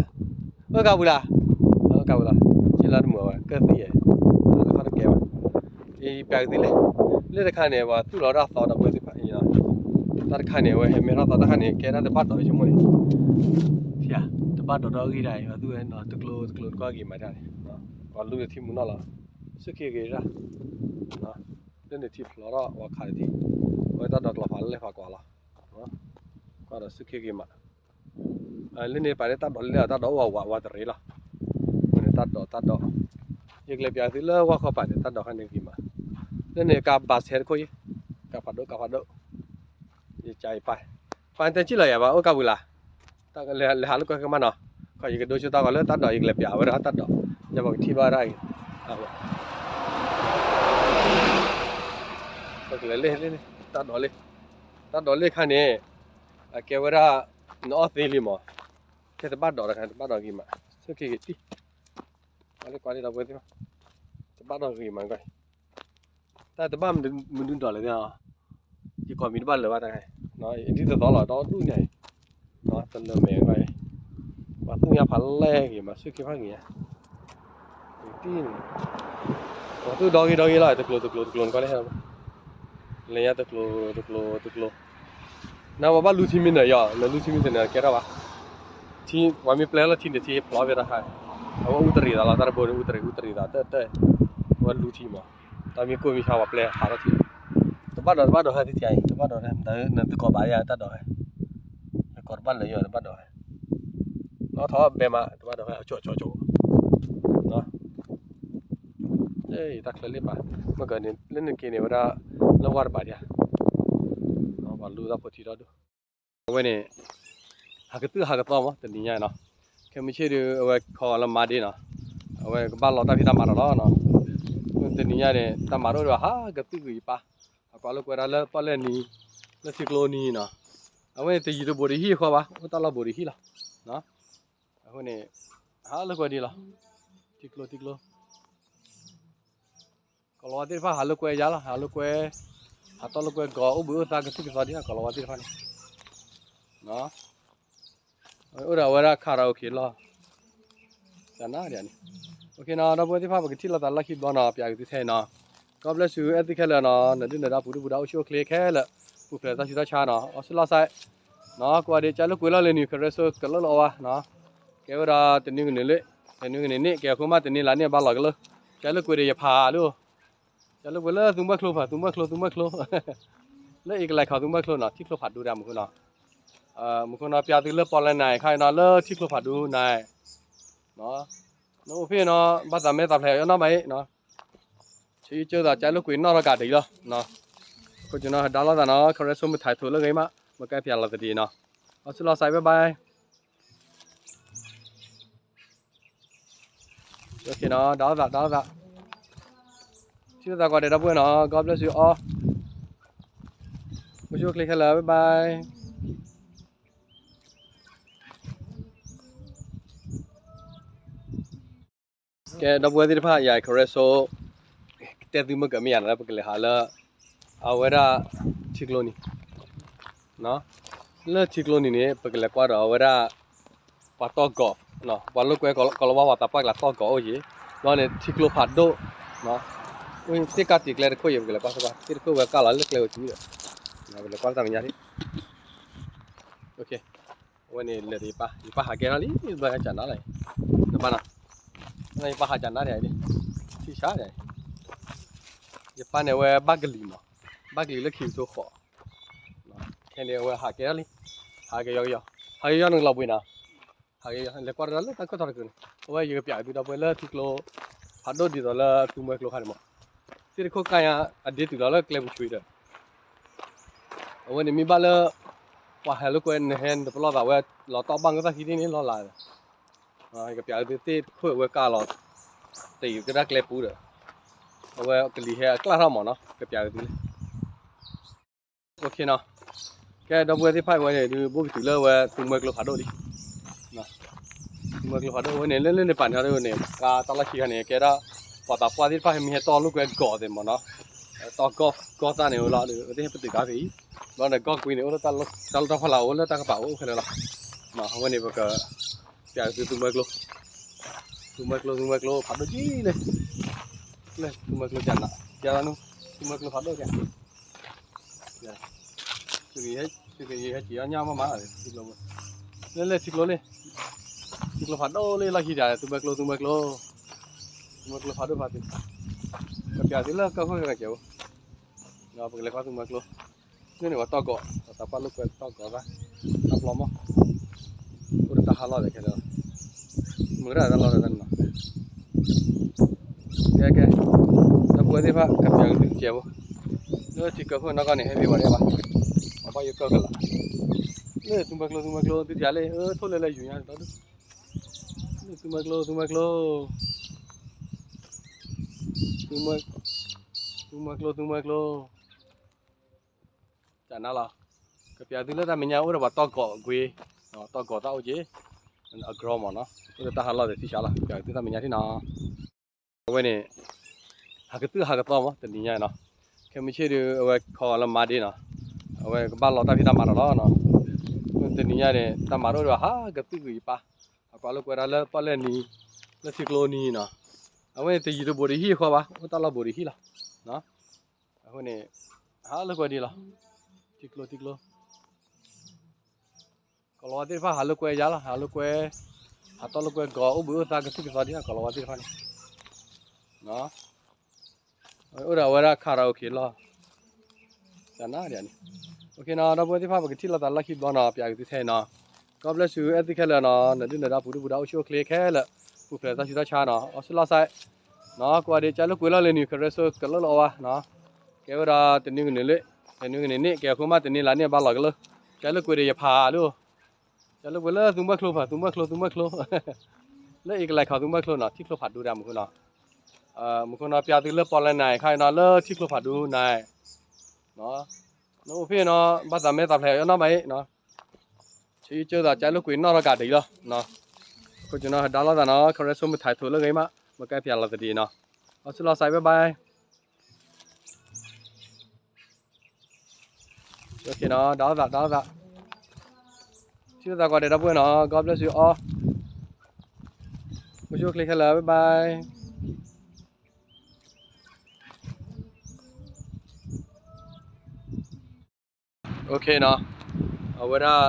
အိၣ်ကါပူၤလၢ် အိၣ်ကါပူၤလီၤ စံၣ်လီၤတမုာ်ဝဲ ကၢၢ်သံယဲ လၢခီတကဲဘၣ် ယပၠးကသံလဲၣ် လၢတခါန့ၣ် ပှၤသူၣ်လီၤဒၣ်သီဒီးပှဲၤသ့ၣ်တဖၣ်အံၤ တၢ်တခါန့ၣ် အဝဲဟဲမဲထီၣ်သီ တၢ်တခါန့ၣ် ကဲဒၣ်တဘၣ်ဒိးဆိကမိၣ်န့ၣ် တဘၣ်ဒိးဒီဂ့ၢ်ဒၣ်အံၤ ပှၤသူၣ်ဝဲနီၤ တကျိၤတကျိၤနကီၢ်ဂ့ၤမးဒၣ်န့ၣ် ပှၤလူၤတထံမူနီၢ်လီၤ ဆူၣ်ခ့ဂ့ၤဒၣ် လၢန့ၣ်ထံဖျိးထီၣ် ပှၤခးတထံ အဝဲတၢ်ဒိးကျိာ်ဖးလဲၢ်ဖးကွၢ်လီၤ ကွၢ်ဒီးဆူၣ်ခ့ဂ့ၤမး လၢန့ၣ်ပာ်လၢတၢ်ဒိးလၢ တၢ်ဒိးအိၣ်ဝးဝးတရံးလီၤ အဃိန့ၣ်တၢ်ဒိးတၢ်ဒိး ယကလဲၤပၠးသုလၢဝၢ်ခီပၤန့ၣ် တၢ်ဒိးခါန့ၣ်ဂ့ၤမး လၢန့ၣ်ကါဘၣ်ဆဲးတခိၣ်ယံၤ ကါဖးဒိၣ်ကါဖးဒိၣ် ယကါယပၢ် ပၢ်တဲစံၣ်လီၤယၤဘၣ် အိၣ်ကါပူၤလၢ် တၢ်လဲၤဟးလိာ်ကွဲကမၣ်နီၤ ခီယကဒိဆိတၢ်ဂီၤလၢတၢ်ဒိး ယကလဲၤပၠးဝဲဒၣ်တၢ်ဒိး ယဘၣ်ကထံၣ်ဘၣ်ဒၣ်အံၤ ကလဲၤလၢ တၢ်ဒိးလၢ တၢ်ဒိးလၢခါန့ၣ် အကဲဝဲဒၣ် နအီၣ်သ့လံမး ခဲတဘၣ်ဒိးတခါ တဘၣ်ဒိးဂ့ၤမး ဆူၣ်ခ့ဂ့ၤတံၢ် ကွၢ်လၢကွၢ်လၢဒီပုၢ်ဝဲၢ်သ့ၣ် တဘၣ်ဒိးဂ့ၤမးကွၢ် တၢ်တဘၣ်မနုၤဒိးလဲၣ်သ့ၣ် ယကိးမံၤတဘၣ်လၢၤဘၣ်တခါ ဒ်သိးသိးလီၤ ဒီဒူၣ်ညါအံၤ တလၢၤမဲာ်ကွၢ် ပှၤသူၣ်ညါဖးလဲၢ်ဂ့ၤမး ဆူၣ်ခ့ဖးဂ့ၤညါ တံၢ်န့ၣ် ပှၤသူၣ်ဒီဂ့ၢ်ဒီဂ့ၢ်လီၤ တကျိၤတကျိၤတကျိၤနကွၢ်လၢဟဲလီၤ လဲၤညါတကျိၤတကျိၤတကျိၤ နဝဲဘၣ်လူထံမံၤန့ၣ်ယီၤ နလူထံမံၤတန့ၣ်ကဲထီၣ်ဘၣ် ထံ ပှၤမ့ၢ်ပျဲလီၤထံန့ၣ်ထံဖျိးဖဲတၢ်ခါ အဝဲအူတရံးသးလီၤ တၢ်တဘိန့ၣ်အူတရံး အူတရံးသးတၢ်တၢ် အဝဲလူထံမး တၢ်မ့ၢ်ကိၢ်မ့ၢ်ဆါပှၤပျဲဟးထီၣ်ထံ တဘၣ်ဒိး တဘၣ်ဒိးဟဲသ့ၣ်တၢ်အံၤ တဘၣ်ဒိး နသုကိးဘၣ်ယၤတၢ်ဒိးဟဲ ယကိးတဘၣ်လၢၤယီၤ တဘၣ်ဒိးဟဲ နီၢ်ထီၣ်ဘဲမး တဘၣ်ဒိးဟဲ အဆိၣ်ဆိၣ်ဆိၣ် တၢ်ချၢလံပၢ် မ့ၢ်ကန့ၣ် လၢနက့ၤန့ၣ်ဝဲဒၣ် လၢဝါတဘၣ်ဒံးဧါ ပှၤလူတၢ်ဖိထံထီၣ်ဒိၣ် အဝဲန့ၣ် ဟးကသုၣ်ဟးကသီမး တနံၤညါနီၤ. ခဲမုၢ်ဆ့ၣ်ဒုး အဝဲခီလၢမၤဒ့နီၤ, အဝဲကဘၣ်လီၤတၢ်ဖံးတၢ်မၤဒီးလီၤနီၤ. တနံၤညါန့ၣ် တၢ်မၤတအိၣ်ဒီး ဟးကသုၣ်ကွံာ်ယပၢ်, ဟးကွၢ်လိာ်ကွဲဒၣ်လၢပီၣ်လဲၣ်နံၤ, လၢထံကျိနံၤနီၤ. အဝဲန့ၣ်တယံၤတဘူးဒီးဟံၣ်ဃီဘၣ်, အိၣ်တၢ်လီၢ်ဘူးဒီးဟံၣ်လီၤ. အဃိန့ၣ် ဟးလိာ်ကွဲဒံးလီၤ. ထံကျိထံကျိ ကီၤလၤဝါသ့ၣ်တဖၣ်ဟးလိာ်ကွဲယါလီၤ, ဟးလိာ်ကွဲ, ဟးတီၢ်လိာ်ကွဲကီၤ အိၣ်ဘှံးအိၣ်သါကသုၣ်ကသီဒံး ကီၤလၤဝါသ့ၣ်တဖၣ်န့ၣ်. အိၣ်ဒီးအဝဲဒၣ် karaoke လီၢ်, ကနၣ်ဒံးန့ၣ်. နီၤ ဒီပုၢ်ဝဲၢ်သ့ၣ်တဖၣ် ပကထံၣ်လိာ်သးလီၢ်ခံဘျီနီၤ, ပျးက့ၤသုထဲအံၤနီၤ. God bless you အဲၣ်သုခဲလၢာ်နီၤ, နဒုၣ်နဒါပူၤဒုၣ်ပူၤဒါ အိၣ်ဆူၣ်အိၣ်ချ့ခဲလၢာ်, ပူၤဖျဲးတၢ်ဆူးတၢ်ဆါနီၤ, အီၣ်ဆူၣ်လီၢ်စဲး နီၤ, ကွၢ်ဒံး ကၢ်လိာ်ကွဲလီၢ်လၢနုာ် ကရၢစိကလၢလီၤအီၣ်ဘၣ်နီၤ. ကဲဝဲဒၣ်တနံၤကနံၤလံ, တနံၤကနံၤန့ၣ် ကဲအဃိမးတနံၤလါန့ၣ် ဘၣ်လီၤကလၢ, ကၢ်လိာ်ကွဲဒီးယဖးလီၤ. ကၢ်လိာ်ကွဲလၢသူမွဲကျိဖး သူမွဲကျိ သူမွဲကျိ, လၢအံၤကလဲၤခီသူမွဲကျိနီၤ, ထံကျိဖးဒိၣ်ဒၣ်မူခိၣ်နီၤ. မူခိၣ်နီၤ ပျးသုလၢပီၣ်လဲၣ်နၤခါအံၤနီၤ လၢထံကျိဖးဒိၣ်နၤ, နအိၣ်ဖဲနီၤ ဘၣ်သးမဲသးဖျဲးအီၤနီတဘျီအံၤ, ဆံးကၢသး ကၢ်လိာ်ကွဲနီၣ်ထီၣ်ကးဒံးလီၤ. အဃိနီၤ ဒါလိာ်သးနီၤ ကရၢစိမုၢ်ထးထိးလၢဂ့ၤမး မ့ၢ်ကဲပျးလီၤသဒံးနီၤ, အီၣ်ဆူၣ်လီၢ်စဲး bye bye. နီၤ ဒါလိာ်သး ဒါလိာ်သး, ထံၣ်လိာ်သးကိးဂၤဒဲး ဒီပုၢ်ဝဲၢ်နီၤ, God bless you all, အိၣ်ဆူၣ်အိၣ်ချ့ခဲလၢာ် bye bye. ကဲ ဒီပုၢ်ဝဲၢ်သ့ၣ်တဖၣ် ယၤကရၢစိ တဲသုမ့ၢ်ကမ့ၢ်ယၤနီၤ လၢပကလဲၤဟးလၢ အဝဲဒၣ် ထံကျိနံၤ, လၢထံကျိနံၤန့ၣ် ပကလဲၤကွၢ်ဒီးအဝဲဒၣ် ပှၤတီၢ်ကီၤ, ပှၤလိာ်ကွဲကီၤလၤဝါ ပှၤသးပှၢ်ကျါတီၢ်ကီၤအိၣ်က့ၤ, ဘျီန့ၣ် ထံကျိဖးဒိၣ်, သ့ၣ်ကးတံာ်ကျဲတခိၣ်အံၤ ပကလဲၤကွၢ်စ့ၢ်ကီး သ့ၣ်တခိၣ်ဝဲကၢ်လီၤလၢကျဲဝဲတုၤဒီး, ပလဲၤကွၢ်တၢ်မဲာ်ညါလံ. အဝဲန့ၣ်လဲၤဒီးယပၢ်, ယပၢ်ဟးကဲထီၣ်လံ, ဘၣ်ဟးကၢ်နါလီၤ, နဘၣ်နီၤ, ယပၢ်ဟးကၢ်နါဒံးလံ, ထံၣ်ဆါဒံး, ယပၢ်န့ၣ်ဝဲဘၣ်ကလံၤမး, ဘၣ်ကလံၤလၢခံကထိဃီး, ခဲန့ၣ်အဝဲဟးကဲထီၣ်လံ, ဟးကယီကယီ, ဟးကယီနကလီၤဘှံးနီၤ, ဟးကယီ လဲၤကွၢ်တၢ်လၢတၢ်ခၢၣ်ထီၣ်တကုာ်န့ၣ်, အဝဲယကပျးသုဒီပုၢ်ဝဲၢ်လၢထံကျိ ဖးဒိၣ်ဒ်သိးလၢသူမွဲကျိခါန့ၣ်မး, သ့ၣ်တခိၣ်ကၢ်ညါအဒ့တုၤလီၤလၢကျဲပူၤဆူအံၤဒီး အဝဲန့ၣ်မ့ၢ်ဘၣ်လၢ ပှၤဟဲလိာ်ကွဲ နဟဲနတပလီၢ်သးဝဲ လီၤတီၢ်ဘၣ်ငိၢ်သၣ်ခံသ့ၣ်န့ၣ်လီၤလးဒီး, ကပျးသုသ့ၣ်တခိၣ်အဝဲကၢ်လီၤ တ့ၢ်ကဒါကျဲပူၤဒီး, အဝဲကလံၤဟဲအကျၢ်ထီၣ်မးနီၤ ကပျးသုလံ. ကဲ ဒီပုၢ်ဝဲၢ်သ့ၣ်တဖၣ် အဝဲန့ၣ်ဒုး ဘိၣ်ကတုၤလၢအဝဲသူမွဲကျိဖးဒိၣ်လံ. သူမွဲကျိဖးဒိၣ်အဝဲန့ၣ် လၢလၢန့ၣ်ပာ်န့ၣ်ဟီဒ်န့ၣ် ကါတၢ်လီၢ်ခံဂၤန့ၣ် ကဲဒၣ် ပှၤသးပှၢ်သ့ၣ်တဖၣ်ဟဲမ့ၢ်ဟဲတီၢ်လိာ်ကွဲကီၤသ့ၣ်မးနီၤ, တီၢ်ကီၢ်သၣ်န့ၣ်ဝဲလီၤဒီး အဝဲသ့ၣ်ဟဲပတုာ်ကါဖဲအံၤ, ဘျီန့ၣ် ကီၢ်ကွံန့ၣ် အိၣ်လၢတၢ်လီၢ်တၢ်ဖီလာ် အိၣ်လၢတၢ်ကပၤအိၣ်ခဲလၢာ်လီၤ. အဝဲန့ၣ်ပက ပျးသုသူမွဲကျိ, သူမွဲကျိ သူမွဲကျိဖးဒိၣ်ကံလံ, လၢသူမွဲကျိကနး ကနူ သူမွဲကျိဖးဒိၣ်က သုကယဟဲက့ၤအီၣ်ညၣ်မးမးလီၤ, လၢလၢထံကျိလံ, ထံကျိဖးဒိၣ်လံ လီၢ်ခံဒီး သူမွဲကျိ သူမွဲကျိ, သူမွဲကျိဖးဒိၣ်ဖးသ့, ကပျးသုလၢကီၢ်ခိၣ်ကကဲးဖိ, ပကလဲၤကွၢ်သူမွဲကျိ, န့ၣ်န့ၣ်ပှၤတီၢ်ကီၤ ပှၤသးပှၢ်လိာ်ကွဲတီၢ်ကီၤသၣ်, တၢ်ပျီမး, အိၣ်ဒီးတၢ်ဟးလီၢ်ဒီးခဲလၢာ်လီၤ, မုၢ်ကရၣ်တၢ်လီၢ်ဒီးတၢ်န့ၣ်လီၤ. ကဲကဲ, ဒီပုၢ်ဝဲၢ်သ့ၣ်တဖၣ် ကပျးသုကဲးဖိ, လၢထံကီၢ်ခိၣ်နီၢ်ကီၢ်န့ၣ် ဟဲမ့ၢ်ဝဲဒၣ်ဘၣ်, ပှၤဘၣ်ယိၤကီၢ်ကလာ်, လၢသူမွဲကျိ သူမွဲကျိ သုထံၣ်လံ ထိၣ်လဲလဲယူၤညါဒီဒူၣ်, လၢသူမွဲကျိ သူမွဲကျိ, သူမွဲကျိ သူမွဲကျိ ကနါလီၤ, ကပျးသုလၢတၢ်မဲာ်ညါအိၣ်ဒီးပှၤတီၢ်ကီၤကွံ, တီၢ်ကီၤသၣ်အိၣ်က့, အကြိမးနီၤ, အိၣ်ဒီးတၢ်ဟးလီၢ်ဒီးထံၣ်ဆါလီၤ, ကပျးသုတၢ်မဲာ်ညါထံၣ်နီၤ. အဝဲန့ၣ် ဟးကသုၣ်ဟးကသီမး တနံၤညါနီၤ, ခဲမုၢ်ဆ့ၣ်ဒုး အဝဲခီလၢမၤဒ့နီၤ, အဝဲကဘၣ်လီၤတၢ်ဖံးတၢ်မၤဒီးလီၤနီၤ, တနံၤညါန့ၣ် တၢ်မၤတအိၣ်ဒီး ဟးကသုၣ်ကွံာ်ယပၢ်, ဟးကွၢ်လိာ်ကွဲဒၣ်လၢပီၣ်လဲၣ်နံၤ, လၢထံကျိနံၤနီၤ, အဝဲန့ၣ်တယံၤတဘူးဒီးဟံၣ်ဃီဘၣ်, အိၣ်တၢ်လီၢ်ဘူးဒီးဟံၣ်လီၤ. အဃိန့ၣ် ဟးလိာ်ကွဲဒံးလီၤ, ထံကျိထံကျိ ကီၤလၤဝါသ့ၣ်တဖၣ်ဟးလိာ်ကွဲယါလီၤ, ဟးလိာ်ကွဲ, ဟးတီၢ်လိာ်ကွဲကီၤ အိၣ်ဘှံးအိၣ်သါကသုၣ်ကသီဒံး ကီၤလၤဝါသ့ၣ်တဖၣ်န့ၣ်, အိၣ်ဒီးအဝဲဒၣ် karaoke လီၢ်, ကနၣ်ဒံးန့ၣ်, ဒီပုၢ်ဝဲၢ်သ့ၣ်တဖၣ် ပကထံၣ်လိာ်သးလီၢ်ခံဘျီနီၤ, ပျးက့ၤသုထဲအံၤနီၤ, God bless you အဲၣ်သုခဲလၢာ်နီၤ, နဒုၣ်နဒါပူၤဒုၣ်ပူၤဒါ အိၣ်ဆူၣ်အိၣ်ချ့ခဲလၢာ်, ပူၤဖျဲးတၢ်ဆူးတၢ်ဆါနီၤ, အီၣ်ဆူၣ်လီၢ်စဲး, နီၤ ကွၢ်ဒံး ကၢ်လိာ်ကွဲလီၢ်လၢနုာ် ကရၢစိကလၢလီၤအီၣ်ဘၣ်နီၤ, ကဲဝဲဒၣ်တနံၤကနံၤလံ, တနံၤကနံၤန့ၣ် ကဲအဃိမးတနံၤလါန့ၣ် ဘၣ်လီၤကလၢ, ကၢ်လိာ်ကွဲဒီးယဖးလီၤ, လၢပှဲၤလၢသုးမုၢ်ချိဖး သုးမုၢ်ချိ သုးမုၢ်ချိ လၢအ့ကလဲၤခီသုးမုၢ်ချိနီၤ ထံၣ်ချိဖးဒိၣ်ဒၣ်မူခိၣ်နီၤ, မူခိၣ်နီၤ ပျးသုလၢပီၣ်လဲၣ်နၤခါအံၤနီၤ လၢထံၣ်ချိဖးဒိၣ်နၤ နအိၣ်ဖဲနီၤ ဘၣ်သးမဲသးဖျဲးအီၤနီၢ်မးအံၤနီၤ, ဆံးကၢသးကဲလၢကွံာ်နီၣ်ထီၣ်ကးဒ်အံၤလီၤ, အဃိနီၤ ဒါလိာ်သးနီၤ ခရဲစိမုၢ်ထါထိးလၢဂ့ၤမး မ့ၢ်ကဲပျးလီၤသဒံးနီၤ, လီၤဆူလီၤစဲး bye bye နီၤ ဒါလိာ်သး ဒါလိာ်သး, ထံၣ်လိာ်သးကိးဂၤဒဲးဒီပုၢ်ဝဲၢ်နီၤ God bless you all, အိၣ်ဆူၣ်အိၣ်ချ့ခဲလၢာ် bye bye. Okay နီၤ, အဝဲဒၣ်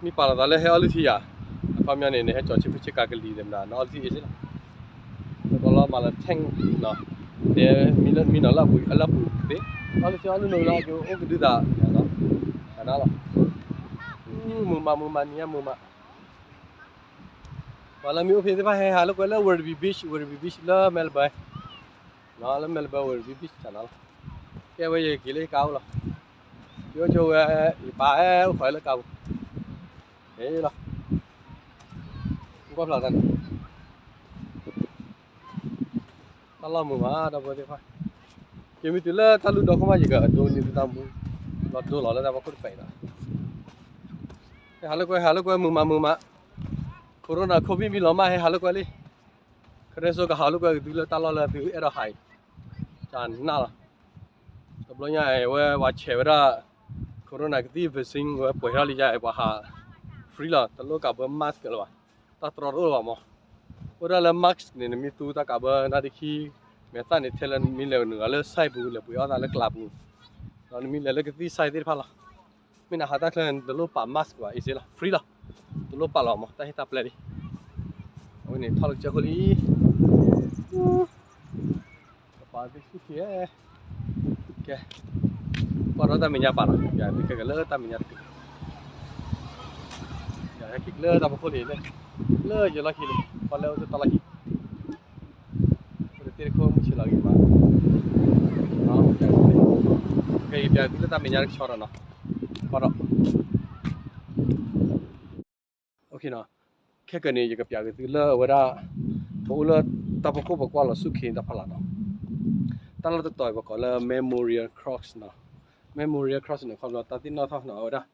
မ့ၢ်ပာ်လီၤသးလၢဟဲအီလုၢ်ထံယၤ, အခီပညီန့ၣ် နဟဲကၠီၤဆ့ဖုဆ့ကၤကလံၤသ့ၣ်မနၤ နအီလုၢ်ထံအ့စ့လီၤ, တဘျီလီၤမၤလၢ tank နီၤ, တဲမံနီၤလၢအပူၤသ့, အီလုၢ်ထံအီလုၢ်နီၤလၢကအိၣ်ကဒုသး, တနါလီၤ, မုာ်မးမုာ်မးနံၤညါမုာ်မး ပှၤလၢမ့ၢ်အိၣ်ဖဲသ့ၣ်တဖၣ်ဟဲဟးလိာ်ကွဲလၢ Werribee Beach, Werribee Beach လၢ Melbourne, လၢ Melbourne Werribee Beach တနါလီၤ, ကဲဝဲယက့ၤလၢယကါအိၣ်လီၤ, ယအိၣ်ဆိးဝဲ ယပၢ်ဟဲအိၣ်ခိးလၢကါပူၤ, လီၤ, ကွၢ်ဖျါသးန့ၣ် တၢ်လီၢ်မုာ်မး ဒီပုၢ်ဝဲၢ်သ့ၣ်တဖၣ်, ယမ့ၢ်တုၤလၢတၢ်လူၢ်ဒီခိၣ်မး ယကဒိးန့ၢ်သုတၢ်မူ, လီၤဒိလီၤလၢတၢ်ဖီခိၣ်တဖျၢၣ်အံၤလီၤ, ဟဲဟးလိာ်ကွဲ ဟးလိာ်ကွဲ မုာ်မးမုာ်မး, Corona COVID မံလီၤမး ဟဲဟးလိာ်ကွဲလံ, ခရဲစိကဟးလိာ်ကွဲကသုလၢတၢ်လီၢ်လၢသုအဲၣ်ဒိးဟးအံၤ, တနါလီၤ, တဘျီညါအံၤဝဲ ပှၤဆဲးဝဲဒၣ် Corona ကသံၣ် vaccine ဝဲပှဲၤထီၣ်လံယါအံၤ ပှၤဟး free လီၤ တလိၣ်ကးဘၢ mask လၢၤဘၣ်, တၢ်တြီတအိၣ်လၢၤဘၣ်မး, အိၣ်ဒၣ်လၢ mask န့ၣ် နမ့ၢ်သူတၢ်ကးဘၢနါဒ့ခံ, မဲာ်သၣ်န့ၣ် ထဲလၢနမ့ၢ်လဲၤနုာ်လီၤလၢ site ပူၤ လဲၤပှ့ၤအီၣ်သးလၢကျးပူၤ, ဒီးနမ့ၢ်လဲၤလၢကသံၣ် site သ့ၣ်တဖၣ်လီၤ, မ့ၢ်နဟးတၢ်ချၢ နတလိၣ်ပာ် mask ဘၣ် အ့စ့လီၤ free လီၤ, တလိၣ်ပာ်လီၤမး တၢ်ဟ့ၣ်တၢ်ပျဲလံ, အဝဲန့ၣ်ထီၣ်လၢကစၢၢ်ခိၣ်လံ ကပာ်သုဆူၣ်ခံ, ကဲ, ကွၢ်ဒီးတၢ်မဲာ်ညါပာ်နီၤ ယၤသုခဲကလၢတၢ်မဲာ်ညါတက့ၢ်, ယၤဟဲက့ၤလၢတၢ်ဖီခိၣ်လံလၢ, လၢယလီၢ်ခံလံ, ပှၤလၢအိၣ်တၢ်လီၢ်ခံ, အိၣ်တသ့ၣ်တခိၣ်မုၢ်ဆ့လီၤဂ့ၤမး, ကဲ ယပျးသုလၢတၢ်မဲာ်ညါတကဆီဒီးနီၤ, ကွၢ်ဒီး ခဲကနံၣ် ယကပျးက့ၤသုလၢအဝဲဒၣ် ပအိၣ်လၢတၢ်ဖီခိၣ် ပကွၢ်လီၤဆူၣ်ခ့တၢ်ဖီလာ်နီၤ, တၢ်လီၢ်တတီၤအံၤ ပကိးလၢ Memorial Cross နီၤ, Memorial Cross န့ၣ် ခီဖျိတၢ်သ့ၣ်နီၣ်ထီၣ်နီၤ အဝဲဒၣ်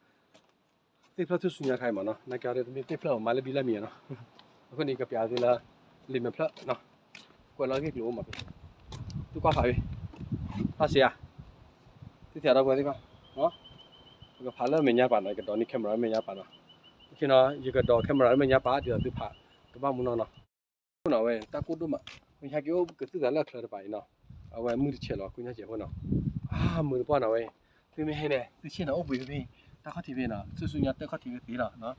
သ့ၣ်ဖျၢၣ်ထူၣ်စုညါခါအံၤမးနီၤ, နာ်က့အီၤတမ့ၢ်သ့ၣ်ဖျၢၣ်အမးလၢဘံလၢမံၤနီၤ, အဃိန့ၣ် ယကပျးသုလၢ လံာ်မဲာ်ဖျၢၣ်နီၤ, ကွဲးလီၤဂ့ၢ်ကျိၤအိၣ်မးဖဲ သုကွၢ်ဖးဝံၤ, တၢ်စံးဧါ, သုထံၣ်ဒီပုၢ်ဝဲၢ်သ့ၣ်တဖၣ်, ပကဖးလၢမဲာ်ညါပာ်နီၤ, ယကဒိးန့ၢ် camera လၢမဲာ်ညါပာ်နီၤ, ယကဒိး camera လၢမဲာ်ညါပာ် ဒ်သိးသုဖး ကဘၣ်မူနီၢ်နီၤ, အဃိန့ၣ် အဝဲတၢ်ကိၢ်ဒိၣ်မး, ပဟဲက့ၤအိၣ်ကသုၣ်သးလၢအချၢတပၤအံၤနီၤ, အဝဲမုၢ်တဆဲးလီၤ ကိညါစဲးဖိနီၤ, အါ မုာ်တပှၢ်နီၤဝဲ, သုမ့ၢ်ဟဲန့ၣ် သုဆ့ၣ်နီၤအိၣ်ဘှံးဖဲ တၢ်ခီၣ်ထံးဖဲနီၤ, ဆူၣ်ဆူၣ်ညါတၢ်ခီၣ်ထံးဖဲသ့လီၤ, အိၣ်ဘှံး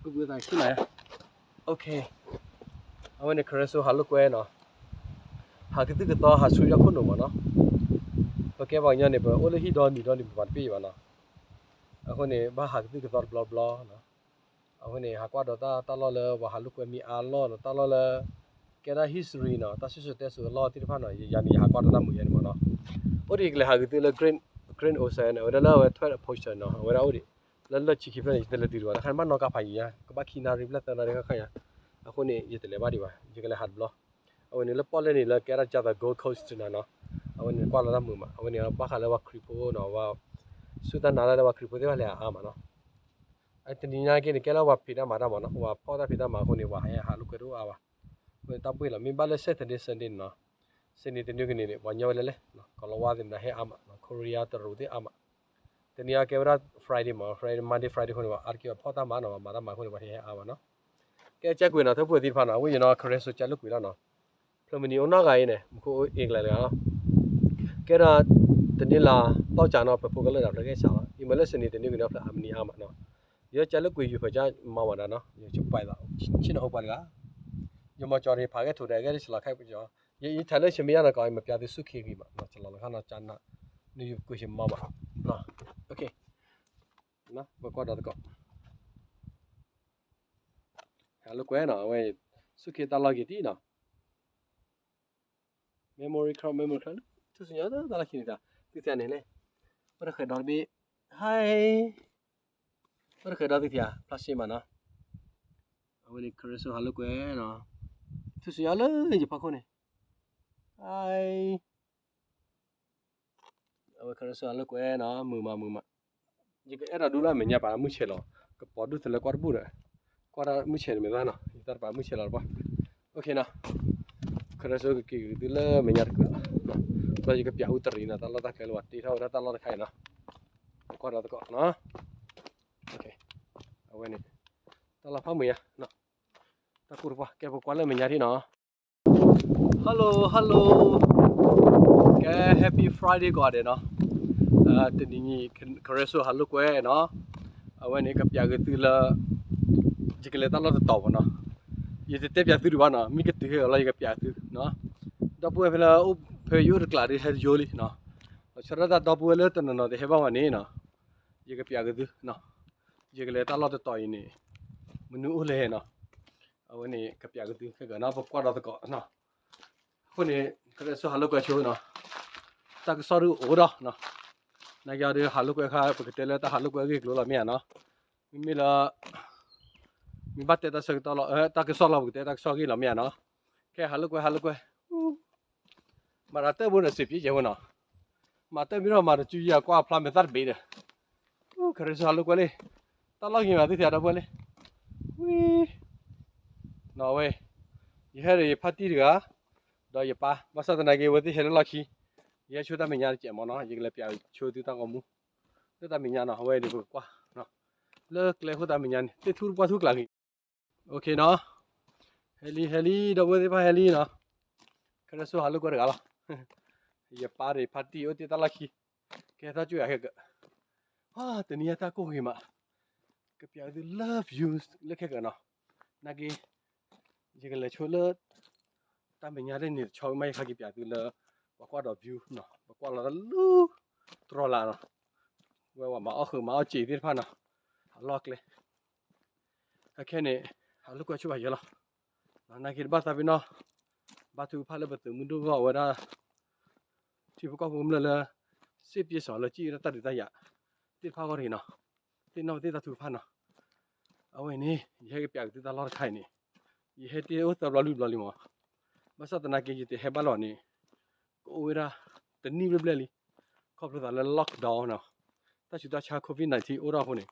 သးဆ့ၣ်နီၤယါ, အဝဲန့ၣ် ခရဲစိဟးလိာ်ကွဲနီၤ, ဟးကသုၣ်ကသီ ဟးဆူယီၢ်ခိၣ်နူာ်မးနီၤ, ပကဲပှၤကညီန့ၣ် ပအိၣ်လၢဟံၣ်ဒီနံၤဒီနံၤ ပပှၤတပ့ၢ်ဘၣ်နီၤ, အဃိန့ၣ် ဘၣ်ဟးကသုၣ်ကသီတဘျီဘျီနီၤ, အဃိန့ၣ် ဟးကွၢ်ဒီးတၢ်လီၢ်လၢပှၤဟးလိာ်ကွဲမ့ၢ်အါလီၢ်နီၤ, တၢ်လီၢ်လၢ ကဲဒၣ် history နီၤ, တၢ်စံၣ်စိၤတဲစိၤအလီၢ်သ့ၣ်တဖၣ်နီၤ, ယၤန့ၣ် ယဟးကွၢ်ဒီးတၢ်မုာ်ယဲန့ၣ်မးနီၤ, အိၣ်ဒံးယကလဲၤဟးကသုၣ်လၢ Grand, Grand Ocean န့ၣ် အဝဲဒၣ်လၢအဝဲ twelve ocean နီၤ, အဝဲဒၣ်အိၣ်ဒံး, လၢလၢၢ်ဆံခံဖျၢၣ်န့ၣ် ယတလဲၤတုၤဒံးဘၣ်, တၢ်ခါန့ၣ်ဘၣ်နီၢ်ကါဖးယံၤညါ, ကဘၣ်ခံနၣ်ရံၣ်ဖျၢၣ်သၢနၣ်ရံၣ်ဃၣ်ဃၣ်ညါ, အဃိန့ၣ် ယတလဲၤဘၣ်ဒံးဘၣ်, ယကလဲၤဟးတဘျီ, အဝဲန့ၣ်လၢပီၣ်လဲၣ်န့ၣ် လၢကဲဒၣ်ကၢ်သး Gold Coast နီၤ, အဝဲန့ၣ်ကွၢ်လီၤတၢ်မုာ်မး, အဝဲန့ၣ်ဘၣ်ဃးလၢပှၤခရံာ်ဖိနီၤ, ပှၤ ဆူတၢ်နာ်လၢပှၤခရံာ်ဖိသ့ၣ်တဖၣ်လဲၤအါမးနီၤ တနံၤညါက့န့ၣ် ကဲလၢပှၤဖံးတၢ်မၤတၢ်မးနီၤ, ပှၤဖီၣ်တၢ်ဖံးတၢ်မၤအဃိန့ၣ် ပှၤဟဲဟးလိာ်ကွဲတအိၣ်အါဘၣ်, အဃိန့ၣ်တၢ်ဘှ့ၣ်လီၤ, မ့ၢ်ဘၣ်လၢ Saturday Sunday န့ၣ်နီၤ, Sunday တနွံကနံၤန့ၣ် ပှၤညီဝဲလဲၤလဲၤ, ကီၤလၤဝါသ့ၣ်မတၤဟဲအါမး, Korea တရူးသ့ၣ်အါမး, တနံၤအံၤကဲဝဲဒၣ် Friday မး, Friday Monday Friday အဃိန့ၣ် ပှၤအါတက့ၢ်ပှၤဖီၣ်တၢ်မၤနီၤ, ပှၤမၤတၢ်မၤအဃိန့ၣ် ပှၤဟဲဟဲအါမးနီၤ, ကဲကဲကွံာ်နီၤ, ထၢဖှိၣ်သ့ၣ်တဖၣ်နီၤ, အဝဲယနီၤ ခရဲစိကၢ်လိာ်ကွံာ်လီၤနီၤ ဖျၢၣ်မနံၤအိၣ်နီၢ်ဂၤအံၤန့ၣ် မူခိၣ်အိၣ်အ့ကလဲာ်တဂၤလီၤ, ကဲဒီး တနံၤလၢ် သီကၠၢ်နီၤ ပဖိကလၢာ်ဒီးဖျၢၣ်ကဲစးလီၤ, အံၤမ့ၢ်လၢ Sunday တနွံကနံၤဖျၢၣ်အါမနံၤအါမးနီၤ, ယကၢ်လိာ်ကွံာ်ယုၢ်ဖးကၠၢ်မၤဝဲဒၣ်နီၤ, ယကပာ်သး ဆ့ၣ်နီၤအိၣ်ပှၤတဂၤ, ယမီၤကၠီၤန့ၣ် ဖးဂဲၢ်ထိးဒီးဂဲၢ်တဆလီၤခါပကၠီၤ, ယအံၤထဲလၢဆမံယါနီၤကီး မၤပျးသုဆူၣ်ခ့ဂံၤမး, ဆလီၤလီၤခါနီၤကၠၢ်နၤ, နယုၢ်ကွံာ်ဆမံမး, ပကွၢ်ဒီးသကိး ဟးလိာ်ကွဲနီၤ, အဝဲ ဆူၣ်ခ့တၢ်လီၢ်ဂ့ၤဒ်နီၤ, memory card, memory card ထူၣ်စုညါတၢ်လီၢ်ခံန့ၣ်တၢ် သုသ့ၣ်န့ၣ်လဲၣ်, အိၣ်တဃဲၤဒီးတဘ့ၣ်, hi, အိၣ်တဃဲၤဒီးသုထံၣ်ဧါ, ဖျါရှ့မးနီၤ. အဝဲန့ၣ် ခရၢစိဟးလိာ်ကွဲနီၤ, ထူၣ်စုညါလၢယဖီခိၣ်န့ၣ်, အဝဲခရၢစိဟးလိာ်ကွဲနီၤ, မုာ်မးမုာ်မး, ယကအဲၣ်ဒိးဒူလၢအမဲာ်ညါပာ်မုၢ်ဆဲးလီၤ, ကပီၤဒူၣ်တလၢကွၢ်တဘူၣ်ဒီး, ကွၢ်တၢ်မုၢ်ဆဲးတမ့ၢ်သၣ်နီၤ, ယတၢ်တပာ်မုၢ်ဆဲးလီၤတပှၢ်, အိၣ်ခ့နီၤ, ခရၢစိကက့ၤကသုလၢမဲာ်ညါတကုာ်လီၤ, ဒီးယကပျးအူတရံးနီၤ, တၢ်လီၢ်တၢ်ကျဲလၢပှၤတ့ထီၣ်ဝဲဒၣ်တၢ်လီၢ်တခါအံၤနီၤ, ကွၢ်ဒီးသကိးနီၤ. အဝဲန့ၣ် တၢ်လီၢ်ဖးမုာ်ယါ, တၢ်ကိၢ်တပှၢ် ကဲပကွၢ်လၢမဲာ်ညါထံနီၤ. Hello hello, ကဲ Happy Friday ကိးဂၤဒဲးနီၤ. တနံၤညါ ခရၢစိဟးလိာ်ကွဲနီၤ, အဝဲန့ၣ်ကပျးက့ၤသုလၢ ယကလဲၤတၢ်လီၢ်တတီၤမးနီၤ, ယတတဲပျးသုဒံးဘၣ်နီၤ, မ့ၢ်ကတုၤဟဲအီၤလီၤ ယကပျးသုနီၤ. ဒီပုၢ်ဝဲၢ်ဖဲလၢ ဖဲယအိၣ်တကျးဒီးဟဲတယိလံနီၤ, ဆၢထၢၣ်တၢ်ဒီပုၢ်ဝဲၢ်လၢတနီၤနီၤတဟဲဘၣ်ဝဲန့ၣ်နီၤ, ယကပျးက့ၤသုနီၤ, ယကလဲၤတၢ်လီၢ်တတီၤအံၤန့ၣ် မနုၤအိၣ်လဲၣ်နီၤ. အဝဲန့ၣ်ကပျးက့ၤသုခဲကနီၤ, ပကွၢ်ဒီးသကိးနီၤ. အဃိန့ၣ် ခရၢစိဟးလိာ်ကွဲဆိနီၤ, တၢ်ကစီၣ်ဒုးအိၣ်ဒီးနီၤ, နာ်က့အီၤဒုးဟးလိာ်ကွဲခါ ပကတဲလၢတၢ်ဟးလိာ်ကွဲအဂ့ၢ်အကျိၤလီၤမ့ၢ်ဧါနီၤ. မ့မ့ၢ်လၢ မ့ၢ်ဘၣ်တဲတၢ်ဆၢကတီၢ်လီၤ, တၢ်ကစီၣ်လီၤ ပကတဲတၢ်ကစီၣ်ဂ့ၢ်လီၤမ့ၢ်ဧါနီၤ. ခဲဟးလိာ်ကွဲ ဟးလိာ်ကွဲ မၤတၢ်တၢၢ်ဘိန့ၣ် စံးပျ့ကဲဝဲနီၤ, မၤတၢၢ်မ့ၢ်ဒီးမၤတစုယၤကွၢ်အဖျါမဲာ်သၣ်တဘ့ၣ်ဒီး, ခရၢစိဟးလိာ်ကွဲလံ, တၢ်လီၢ်ဂ့ၤမးသုထံၣ်ဒီပုၢ်ဝဲၢ်လံ, ဝံၤ နီၤဝဲ, ယဟဲဒီးယဖါတံၢ်တဂၤ, ဒီးယပၢ်, ဘၣ်ဆၣ်သနာ်က့ အဝဲသ့ၣ်ဟဲလၢလီၢ်ခံ, ယဟဲဆိတၢ်မဲာ်ညါတကဲးမးနီၤ, ယကလဲၤပျးဆိသုတၢ်ဂီၤမူ, လၢတၢ်မဲာ်ညါနီၤ, အဝဲဒုးပကကွၢ် လၢကျဲဃိတၢ်မဲာ်ညါန့ၣ် သ့ၣ်ထူၣ်တပှၢ်ထူၣ်ကျးဂ့ၤ, အိၣ်ခ့နီၤ, ဟဲလံဟဲလံ ဒီပုၢ်ဝဲၢ်သ့ၣ်တဖၣ်ဟဲလံနီၤ, ခရၢစိဟးလိာ်ကွဲတဂၤလီၤ, ယပၢ်ဒီးယဖါတံၢ်အိၣ်တ့ၢ်တၢ်လီၢ်ခံ, ကဲထီၣ်ကၠိယၤခဲက, တနံၤညါတၢ်ကိၢ်ဂ့ၤမး, ကပျးသုလၢ view လၢခဲကနီၤ, နာ်က့ ယကလဲၤဆိလၢ တၢ်မဲာ်ညါလၢန့ၣ်တဆီမး ယကဟဲက့ၤပျးသုလၢ ပှၤကွၢ်ဒီး view နီၤ, ပကွၢ်လီၤတၢ်လၢ တြီလၢ်နီၤ, ဝဲဝဲမၤအီၣ်ဃုာ်မၤအီၣ်စ့ၤသ့ၣ်တဖၣ်နီၤ, အလီၢ်ကျဲ အခဲန့ၣ် ဟးလိာ်ကွဲဆိဘၣ်ယဲလီၤ, နာ်က့တဘၣ်သးပ့ၤနီၣ်, ဘါထုကဖၣ်လၢပသုးမုၢ်ဒိၣ်ဂီၢ်ဝဲဒၣ် ထံဖိကီၢ်ဖိကမျၢၢ်လၢ စ့ပျ့စီၤလၢကံၣ်ဝဲဒၣ်တၢ်ဒုးတၢ်ယၤ သ့ၣ်တဖၣ်ဂီၢ်တဂ့ၤနီၤ, သ့ၣ်နီၣ်ပသ့ၣ်တၢ်ထုကဖၣ်နီၤ, အဝဲန့ၣ် ယဟဲကပျးက့ၤသုတၢ်လီၢ်တခါအံၤန့ၣ်, ယဟဲတ့ၢ်အိၣ်သၢဘျီလွံၢ်ဘျီလံမး, ဘၣ်ဆၣ်သနာ်က့ ယတဟဲဘၣ်လီၤန့ၣ် ကအိၣ်ဝဲဒၣ် တနံၣ်ဘျဲၣ်ဘျဲၣ်လံ, ခီဖျိသးလၢ lockdown နီၤ, တၢ်ဆူးတၢ်ဆါ COVID nineteen အိၣ်ထီၣ်အဃိန့ၣ်,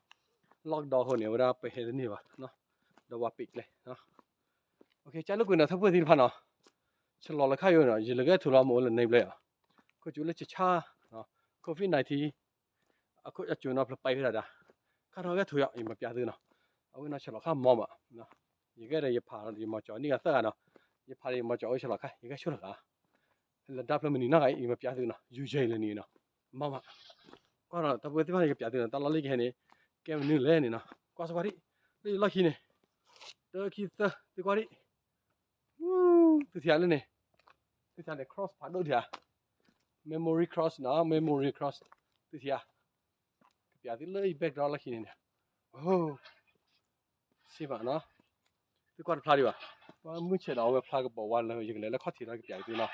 lockdown အဃိန့ၣ် အဝဲဒၣ်ပဟဲတန့ၢ်ဘၣ်, ဒီးဝဲပ့ၤကျဲ ကၢ်လိာ်ကွဲန့ၣ် ထီၣ်ပှဲၤသ့ၣ်တဖၣ်နီၤ, ဆလီၤလၢခါယိနီၤ, ယလၢဂဲၢ်ထူလီၤမ့ၢ်အိၣ်လၢန့ၣ်ဘျဲၣ်, ခိၣ်ကၠူလၢဆဆါ, COVID nineteen အခိၣ်အကၠိနီၤ ဖျိးပဲဝဲဒၣ်ဒၣ်, ခါထီၣ်ဂဲၢ်ထူယီၤ ယမၤပျးသုနီၤ, အဝဲနီၤဆလီၤခါမီမး, ယဂဲၢ်ဒီးယဖးယမီၤကၠီၤန့ၢ်ဂၤသၢဂၤနီၤ, ယဖးဒီးယမီၤကၠီၤအိၣ်ဆလီၤခါ ယဂဲၢ်ဆိလၢဂၤ လၢဒါဖျၢၣ်မနုၤနီၤဂၤအံၤ ယမၤပျးသုနီၤ, ယူၤယဲၤလၢန့ၣ်နီၤ, မ့ၢ်မး, ကွၢ်ဒီးတၢ်ပဝဲသ့ၣ်တဖၣ်န့ၣ် ယကပျးသုနီၤ, တၢ်လီၢ်လၢယကဟဲန့ၣ် ကဲမနုၤလဲၣ်န့ၣ်နီၤ, ကွၢ်စကွၢ်ဒံး, လၢယလီၢ်ခံန့ၣ်, တၢ်ခံသၢ သုကွၢ်ဒံး, သုထံၣ်ဧါလၢန့ၣ်, သုထံၣ်န့ၣ် cross ဖးဒိၣ်ထံၣ်ဧါ, Memory Cross နီၤ, Memory Cross သုထံၣ်ဧါ, ကပျးသုလၢယ background လီၢ်ခံန့ၣ်န့ၣ်, အိ စ့ဘၣ်နီၤ, သုကွၢ်တဖျါဒံးဘၣ်, ပှၤမုၢ်ဆဲးဒီးအဝဲဖျါကပီၤဝါလၢယကလဲၤလၢခီၣ်ထံးလီၤကပျးသုနီၤ,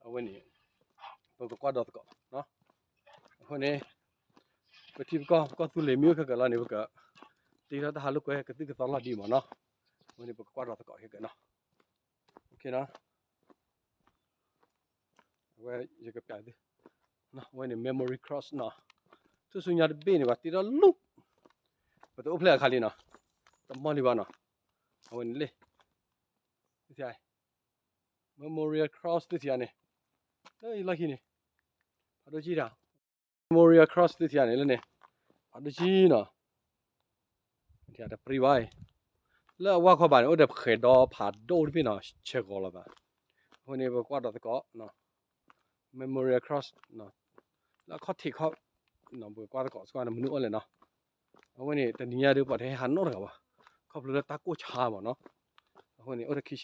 အဝဲန့ၣ် ပကကွၢ်ဒီးသကိး, အဃိန့ၣ် ပထံပကီၢ် ပကီၢ်သူလ့ၤမ့ၢ်အိၣ်ခဲကလီၤန့ၣ် ပက တ့ထီၣ်တၢ်ဟးလိာ်ကွဲကသုၣ်ကသီလီၤဒံးမးနီၤ, အဃိန့ၣ် ပကကွၢ်ဒီးသကိးခဲကနီၤ, အဝဲယကပျးသု အဝဲန့ၣ် Memory Cross နီၤ, ထူၣ်ဆူညါတဘ့ၣ်န့ၣ် ပှၤတ့ထီၣ်လူၤ, ပတအိၣ်ဖျဲၣ်အခါလံနီၤ, တမီၢ်လံဘၣ်နီၤ, အဝဲန့ၣ်လံ, သုထံၣ် Memorial Cross သုထံၣ်ဧါန့ၣ်, လၢယလီၢ်ခံန့ၣ်, ဖးဒိၣ်ကံတၢ်, Memorial Cross သုထံၣ်ဧါန့ၣ်လၢန့ၣ်, ဖးဒိၣ်ကံနီၤ, တပြံဘၣ်အံၤ, လၢအဝါခီဘၣ်န့ၣ် အိၣ်ဒီးပဃဲၤဒီဖးဒိၣ်တဘ့ၣ်နီၤ ဆဲးဂီၤလီၤသး, အဃိန့ၣ် ပကွၢ်ဒီးသကိး Memorial Cross လၢအခီၣ်ထံးခီ, ပကွၢ်သကိးစကွၢ်န့ၣ် မနုၤအိၣ်လဲၣ်နီၤ, အဝဲန့ၣ် တနံၤညါဒုးပှၤတဟဲဟးနီတဂၤဘၣ်, ခီဖျိလၢတၢ်ကိၢ်ဆါမးနီၤ, အဃိန့ၣ် အိၣ်တခံဆ့ၣ်နီၤ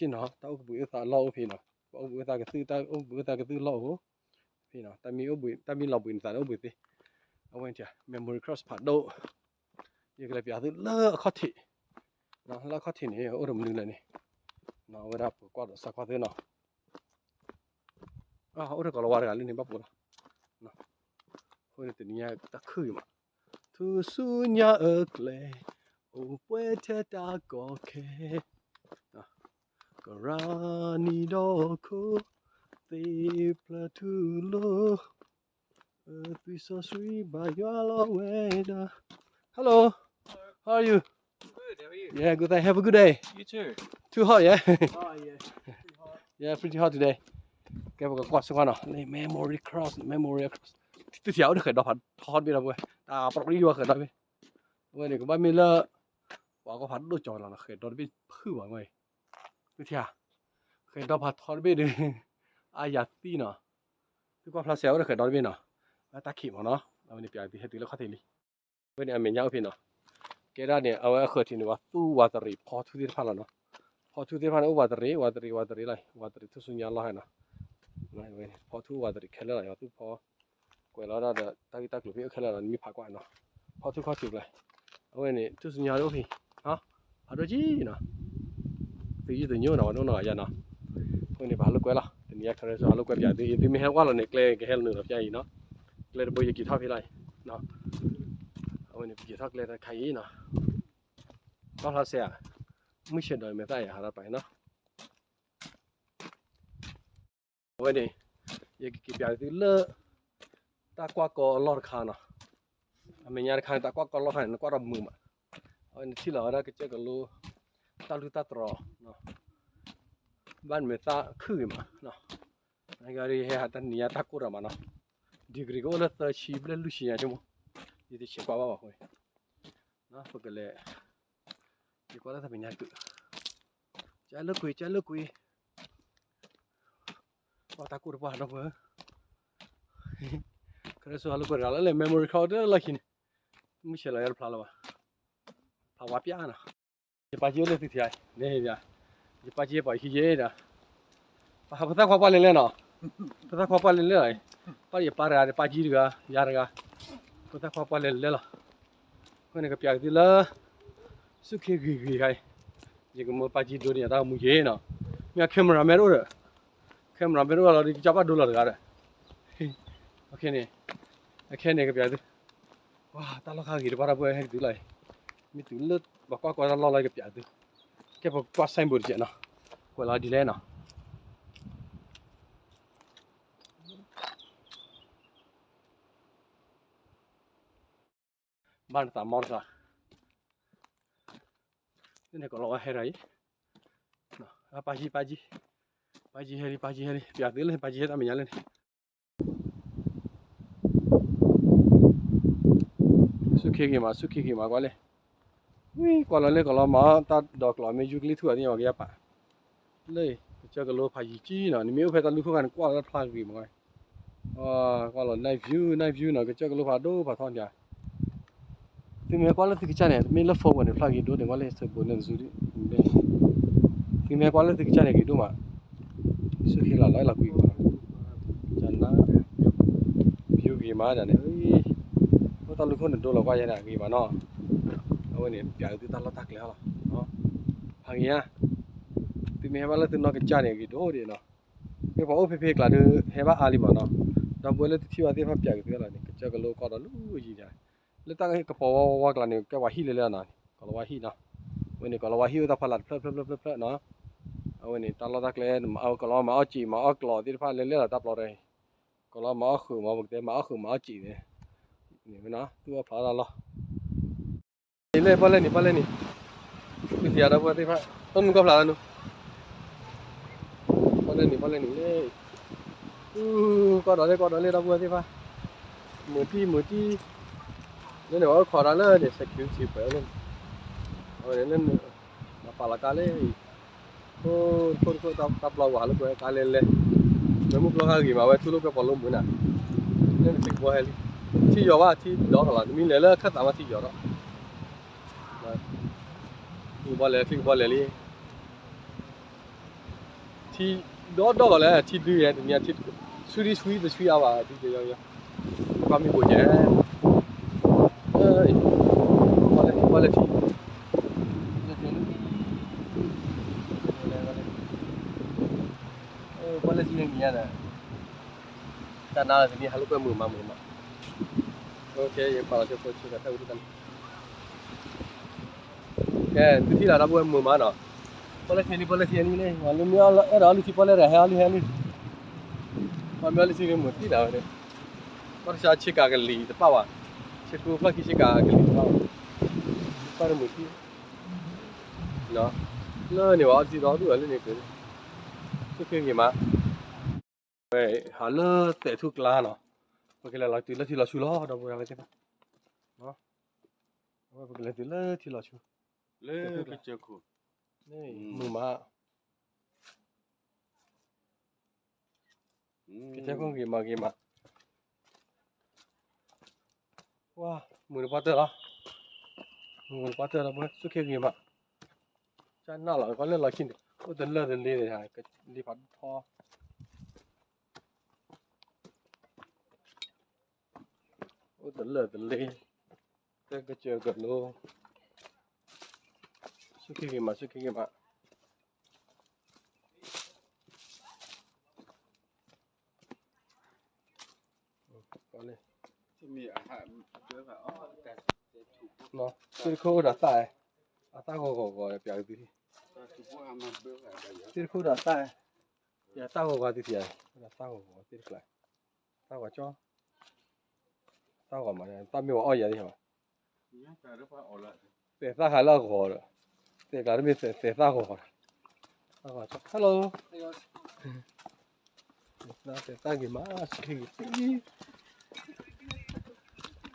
တၢ်အိၣ်ကဘှံးအိၣ်သးလီၢ်အိၣ်ဖဲနီၤ, ပှၤအိၣ်ဘှံးအိၣ်သးကသုၣ် တၢ်အိၣ်ဘှံးအိၣ်သးကသုၣ်လီၢ်အိၣ်, ဖဲနီၤ တၢ်မ့ၢ်လီၤဘှံးနသးန့ၣ်အိၣ်ဘှံးသ့, အဝဲန့ၣ် Memory Cross ဖးဒိၣ်, ယကလဲၤပျးသုလၢအခီၣ်ထံး, လၢအခီၣ်ထံးန့ၣ် အိၣ်ဒီးမနုၤလဲၣ်န့ၣ်, အဝဲဒၣ်ပကွၢ်ဒီးစကွၢ်သုနီၤ, အိၣ်တကိးလီၤဝါတဂၤလၢန့ၣ်ဘၣ်ပိာ်လီၤ, အဃိန့ၣ်တနံၤညါတၢ်ခုၣ်ဂ့ၤမး, ထူၣ် ဆူညါအကျဲ, အိၣ်ပှဲၤထဲတၢ်ကီခဲ, ကရၢနံၤဒီးခိၣ်, သ့ၣ်ဖျၢၣ်ထူလိၤ, သွံၣ်စီဆှံဘၣ်ယွၤလီၤဝဲဒၣ်. Hello, how are you? Good, how are you? Yeah, good. Thank. Have a good day. You too. Too hot, yeah? Oh, yeah. Pretty hot. Yeah, pretty hot today. ကဲ ပကကွၢ်ဆိကွၢ်နီၤ လၢ Memorial Cross, Memorial Cross. သုထံၣ်အအိၣ်ဒီးဃဲၤဒီဖးထီတဘ့ၣ်ဒီးပဝဲ, တၢ်ပျီပျီဃဲၤဒီဘ့ၣ်. အဝဲန့ၣ် ကဘၣ်မ့ၢ်လၢ ပှၤကီၢ်ဖးဒိၣ်ကၠီၤလီၤနီၤ ဃဲၤဒီတဘ့ၣ်ဖုၣ်ဘၣ်ဝဲ. သုထံၣ်ဧါ, ဃဲၤဒီဖးထီတဘ့ၣ်ဒီး အါယၤသံနီၤ. သုကွၢ်ဖျါစဲး အအိၣ်ဒီးဃဲၤဒီတဘ့ၣ်နီၤ. အတၢ်ခံးမးနီၤ. အဝဲန့ၣ် ပျးသုဟဲတုၤလၢခီၣ်ထံးလံ. အဝဲန့ၣ်အမဲာ်ညါအိၣ်ဖဲနီၤ. ကဲဒၣ်န့ၣ် အဝဲအဃၢၤထံးန့ၣ် ပှၤသူဝးတရံးဖီထူသ့ၣ်တဖၣ်လီၤနီၤ. ဖီထူသ့ၣ်တဖၣ်န့ၣ် အိၣ်ဝးတရံး ဝးတရံး ဝးတရံးလီၤ. ဝးတရံးထူၣ်စုညါလီၤဟဲနီၤ. ဖီထူဝးတရံးခဲလၢာ်လီၤ ယွၤသူၣ်ဖီ ကွဲးလီၤဒၣ်ဒီး တၢ်ဂ့ၢ်တၢ်ကျိၤဖဲအိၣ်ခဲလၢာ်လီၤ နမ့ၢ်ဖးကွၢ်နီၤ. ဖီထူခီၣ်ထံးကျဲ, အဝဲန့ၣ် ထူၣ်စုညါအိၣ်ဖဲ ဖးဒိၣ်ကံနီၤ. သုယုၢ်သညိနီၤ ပှၤဒိၣ်နီၢ်ဂၤယါနီၤ. အဃိန့ၣ် ပဟးလိာ်ကွဲလီၤ တနံၤညါ ခရၢစိဟးလိာ်ကွဲပၠးသုအံၤ သုမ့ၢ်ဟဲကွၢ်လီၤန့ၣ် ကျဲကဟဲလီၤနုာ်လီၤပၠးအံၤနီၤ. ကျဲတဘိယက့ၤထီၣ်ဖဲလီၤအံၤ. အဝဲန့ၣ် ပက့ၤထီၣ်ကျဲတခါအံၤနီၤ. ကွၢ်ဖျါစဲးဧါ, မုၢ်ဆဲးဒီးမဲာ်သၣ်ယါဟးထီၣ်ပာ်အံၤနီၤ. အဝဲန့ၣ် ယကက့ၤပၠးသုလၢ တၢ်ကွၢ်ကီအလီၢ်တခါနီၤ. အမဲာ်ညါတခါန့ၣ် တၢ်ကွၢ်ကီလီၢ်တခါန့ၣ် နကွၢ်ဒီးမုာ်မး. အဝဲန့ၣ်ထံၣ်လီၤဝဲဒၣ်ကစၢၢ်ကလိ တၢ်လူၢ်တၢ်တြီၤ ဘၣ်နမဲာ်သၣ်ခုၣ်ဂ့ၤမး. နကဟဲဟးတၢ်နံၤညါတၢ်ကိၢ်တၢ်မးနီၤ. degree ကအိၣ်လၢသၢဆံဘျဲၣ်လွံၢ်ဆံညါဆိကမိၣ်, ယတဆဲးကွၢ်ဘၣ်ဘၣ်အဃိ ပကလဲၤ ယကွၢ်လၢတၢ်မဲာ်ညါကုး, ကၢလၢကွံာ် ကၢလၢကွံာ်, ကွၢ်တၢ်ကိၢ်တပှၢ်ဒီပုၢ်ဝဲၢ်, ခရၢစိဟးလိာ်ကွဲတဂၤလၢလဲၤ memory card တလီၢ်ခံန့ၣ်, မုၢ်ဆဲးလီၤယါတဖျါလၢၤဘၣ်, ဖးဝါပၠးနီၤ. ယပၢ်ကၠံအိၣ်လၢသုထံၣ်ဧါ, န့ၣ်, ယပၢ်ကၠံပှၤဟံးယဲဒီး ပသၣ်ခွါပှၢ်လဲၤလဲၤနီၤ, ပသၣ်ခွါပှၢ်လဲၤလဲၤလီၤ, ပၢ်ယပၢ်တဂၤ ပၢ်ကၠံတဂၤ ယၤတဂၤ, ပသၣ်ခွါပှၢ်လဲၤလဲၤလီၤ. အဃိန့ၣ် ကပၠးက့ၤသုလၢ ဆူၣ်ခ့ဂ့ၤဂ့ၤခါအံၤ, ယကမၢပၢ်ကၠံဒိန့ၣ် တၢ်ကမူယဲနီၤ, မ့ၢ် camera man တအိၣ်ဒီး, camera man တအိၣ်လီၤဒီး ကစၢ်ဘၣ်ဒိလီၤတဂၤဒီး, အခဲန့ၣ်, အခဲန့ၣ် ကပၠးသု ကွၢ် တၢ်လီၢ်ခါဂ့ၤတဘၣ်ဒီပုၢ်ဝဲၢ် ဟဲက့ၤသုလီၤအံၤ, မ့ၢ်တုၤလၢ ပှၤကွၢ်ကီတၢ်လီၢ်လီၤ ယကပၠးသု, ကဲပကွၢ် signboard တကဲးနီၤ, ကွဲးလီၤဒ်လဲၣ်နီၤ, ဘၣ်နသးမီတသး, န့ၣ်ကိးလီၤဝဲဟဲရၤအံၤ, ပၢ်ကၠံ ပၢ်ကၠံ, ပၢ်ကၠံဟဲလံ ပၢ်ကၠံဟဲလံ ပၠးသုလၢ ပၢ်ကၠံဟဲတၢ်မဲာ်ညါလၢန့ၣ် ဆူၣ်ခ့ဂ့ၤမး ဆူၣ်ခ့ဂ့ၤမး ကွၢ်လဲၣ်, ဝံၤ ကွၢ်လီၤလၢကလီၤမၤတၢ်ဒိးကျိး မ့ၢ်ယူကလံထူၣ်အသ့ၣ်ညါ ပှၤကယါပာ်, လၢ ကစၢၢ်ကလိဖးယံၤကံနီၤ နမ့ၢ်အိၣ်ဖဲတၢ်လူၢ်ခိၣ်ခါန့ၣ် ကွၢ်လီၤတၢ်ဖျါဂ့ၤမး, ကွၢ်လီၤ night view night view နီၤ ကစၢၢ်ကလိဖးဒိၣ်ဖးထီန့ၣ် သုမ့ၢ်ကွၢ်လၢသုကစၢ်န့ၣ် မ့ၢ်လၢ phone န့ၣ် ဖျါဂ့ၤဒိၣ်န့ၣ် ကွၢ်လၢ signboard န့ၣ် zoom ဒ်, သုမ့ၢ်ကွၢ်လၢသုကစၢ်န့ၣ် ဂ့ၤဒိၣ်မး, ဆူၣ်ခ့လီၤလီၤလီၤကွံာ်မး, ကနၣ် view ဂ့ၤမးဒၣ်န့ၣ်, အိၣ်တၢ်လူၢ်ခိၣ်န့ၣ်ဒိလီၤကွၢ်ယဲဒၣ်ဂ့ၤမးနီၤ, အဝဲန့ၣ် ပၠးသုတၢ်လီၢ်တၢ်ကျဲလီၤ, ဖးဂ့ၤဧါ, သုမ့ၢ်ဟဲဘၣ်လၢသုနီၢ်ကစၢ်န့ၣ် ဂ့ၤဒိၣ်ဒံးနီၤ, မ့ၢ်ပှၤအိၣ်ဖဲဖဲကျါဒီး ဟဲဘၣ်အါလံမးနီၤ, ဒီပုၢ်ဝဲၢ်လၢသုထံၣ်ဘၣ်သ့ၣ်တဖၣ် ပၠးက့ၤသုလီၤန့ၣ် ကစၢၢ်ကလိကီၢ်ဒီးလူၤယံၤဒၣ် လၢတၢ်ကပီၤဝါဝါကျါန့ၣ် ကဲပှၤဟံၣ်လဲၤလဲၤလီၤနီၤ, ကီၤလၤဝါဟံၣ်နီၤ, အဝဲန့ၣ် ကီၤလၤဝါဟံၣ်အိၣ်တၢ်ဖီလာ်တဖျၢၣ်ဖျၢၣ်ဖျၢၣ်ဖျၢၣ်နီၤ, အဝဲန့ၣ် တၢ်လီၢ်တၢ်ကျဲ မၤအီၣ်ကီၤလၤဝါ မၤအီၣ်စံာ် မၤအီၣ်ကျိးသ့ၣ်တဖၣ်လဲၤလဲၤလီၤတၢ်ပျီတၢ်, ကီၤလၤဝါမၤအီၣ်ဃုာ်မၤ ပကတဲမၤအီၣ်ဃုာ်မၤအီၣ်စံာ်န့ၣ်, ဝဲနီၤသူၣ်အီၣ်ဖးတၢ်လီၢ် န့ၣ်လဲၣ် ပီၣ်လဲၣ်နံၤ ပီၣ်လဲၣ်နံၤ, သုသံအဒီပုၢ်ဝဲၢ်သ့ၣ်တဖၣ် တနူကီၢ်ဖျါလၢနူ, ပီၣ်လဲၣ်နံၤ ပီၣ်လဲၣ်နံၤလၢ, အူ, ကီၢ်ဒီးလၢ ကီၢ်ဒီးလၢ ဒီပုၢ်ဝဲၢ်သ့ၣ်တဖၣ်, မုာ်တံၢ် မုာ်တံၢ်, လၢန့ၣ် ပှၤအိၣ်ခိးတၢ်လၢန့ၣ် security ပှဲၤလၢန့ၣ်, အဝဲန့ၣ်လၢန့ၣ်, ပာ်လီၤကါလၢ ခိၣ်တခိၣ်တခိၣ် တၢ်ပျီဝဲဟးလိာ်ကွဲကါလဲၤလဲၤ, မ့ၢ်မုၢ်ကျိၤဟါဂ့ၤမး ဝဲထူလိာ်ကွဲပီၤလိမုာ်နၤ, လၢနထံကဘီဟဲလံ, ထံယီၤဘၣ် ထံဒီကလီၤ တမ့ၢ်လဲၤလၢခၢၣ်သးမးထံယီၤဒီး, ထံကဘီလဲၤ ထံကဘီလဲၤလံ, ထံဒီဒီကီးလဲၣ် ထံဒုယဲ တနံၤ ထံဆူဒံဆူတဆူအါဘၣ် ဒုကယီယီ, ပှၤမံၤဘိးယဲ, ပှၤလဲၤထံ ပှၤလဲၤထံ ပှၤလဲၤထံန့ၣ်ညါဒီး, တၢ်နါလၢတနံၤဟးလိာ်ကွဲမုာ်မးမုာ်မး, ယပာ်လီၤဆိဖိဆူတၢ်ဝံတၢ်နါ ကဲ သုထံၣ်လီၤဒီပုၢ်ဝဲၢ်မုာ်မးနီၤ, ပီၣ်လဲၣ်ထံလံ ပီၣ်လဲၣ်ထံလံန့ၣ် လၢမ့ၢ်အဲၣ်ဒိးအီလုၢ်ထံပီၣ်လဲၣ်ဒီး ဟဲအီလုၢ်ဟဲအီလုၢ်, ပှၤမ့ၢ်အီလုၢ်ထံန့ၣ်မုာ်တံၢ်လီၤဝဲန့ၣ်, ဘၣ်တၢ်ဆါဆ့ကၤကလံၤတပၣ်ဘၣ်, ဆ့ကူဖျီၣ်ခံဆ့ကၤကလံၤတပၣ်ဘၣ်, ပၣ်တမုာ်တံၢ်, လၢန့ၣ်ဝဲအီလုၢ်ထံဒီဒူၣ်ဝဲလၢန့ၣ်, ဆိၣ်ခ့ဂ့ၤမး ဝဲဟးလၢသဲးထူၣ်ကျါနီၤ, ပကလဲၤလီၤတုၤလၢထံလီၤဆူလီၤ ဒီပုၢ်ဝဲၢ်သ့ၣ်တဖၣ်, အဝဲပကလဲၤတုၤလၢထံလီၤဆူ, လၢကစၢၢ်ခိၣ်, မုာ်မး, ကစၢၢ်ခိၣ်ဂ့ၤမးဂ့ၤမး, ဝါ, မုာ်တပှၢ်တၢၢ်လီၤ, မုာ်တပှၢ်တၢၢ်လီၤ ပဆိၣ်ခ့ဂ့ၤမး, ကနၣ်လီၤကီးလၢလီၤခံန့ၣ် အိၣ်တလၢာ်တလ့န့ၣ် လ့ဖးထီ အိၣ်တလၢာ်တလ့, တကစၢၢ်ကလိ, ဆိၣ်ခ့ဂ့ၤမး ဆိၣ်ခ့ဂ့ၤမး, သ့ၣ်တခိၣ်အိၣ်ဒီးသၣ်, အသၣ်ဂီၤဂီၤဂီၤဒီးပျးကသ့, သ့ၣ်တခိၣ်ဒီးသၣ်, ပျးသၣ်ဂီၤဂီၤသ့ၣ်တဖၣ်, သၣ်ဂီၤဂီၤသ့ၣ်တဖၣ်, သၣ်ဂီၤကၠီ သၣ်ဂီၤမး တၢ်မ့ၢ်ဝဲအီၣ်ယၤသ့ၣ်ဟီ, သဲးသၣ်ဟးလၢအဂီၤဒီး, သဲးကျးတမ့ၢ်သဲးသၣ်ဂီၤဂီၤ, သၣ်ဂီၤကၠီ hello, သဲးသၣ်ဂ့ၤမး ဆိၣ်ခ့ဂ့ၤ, န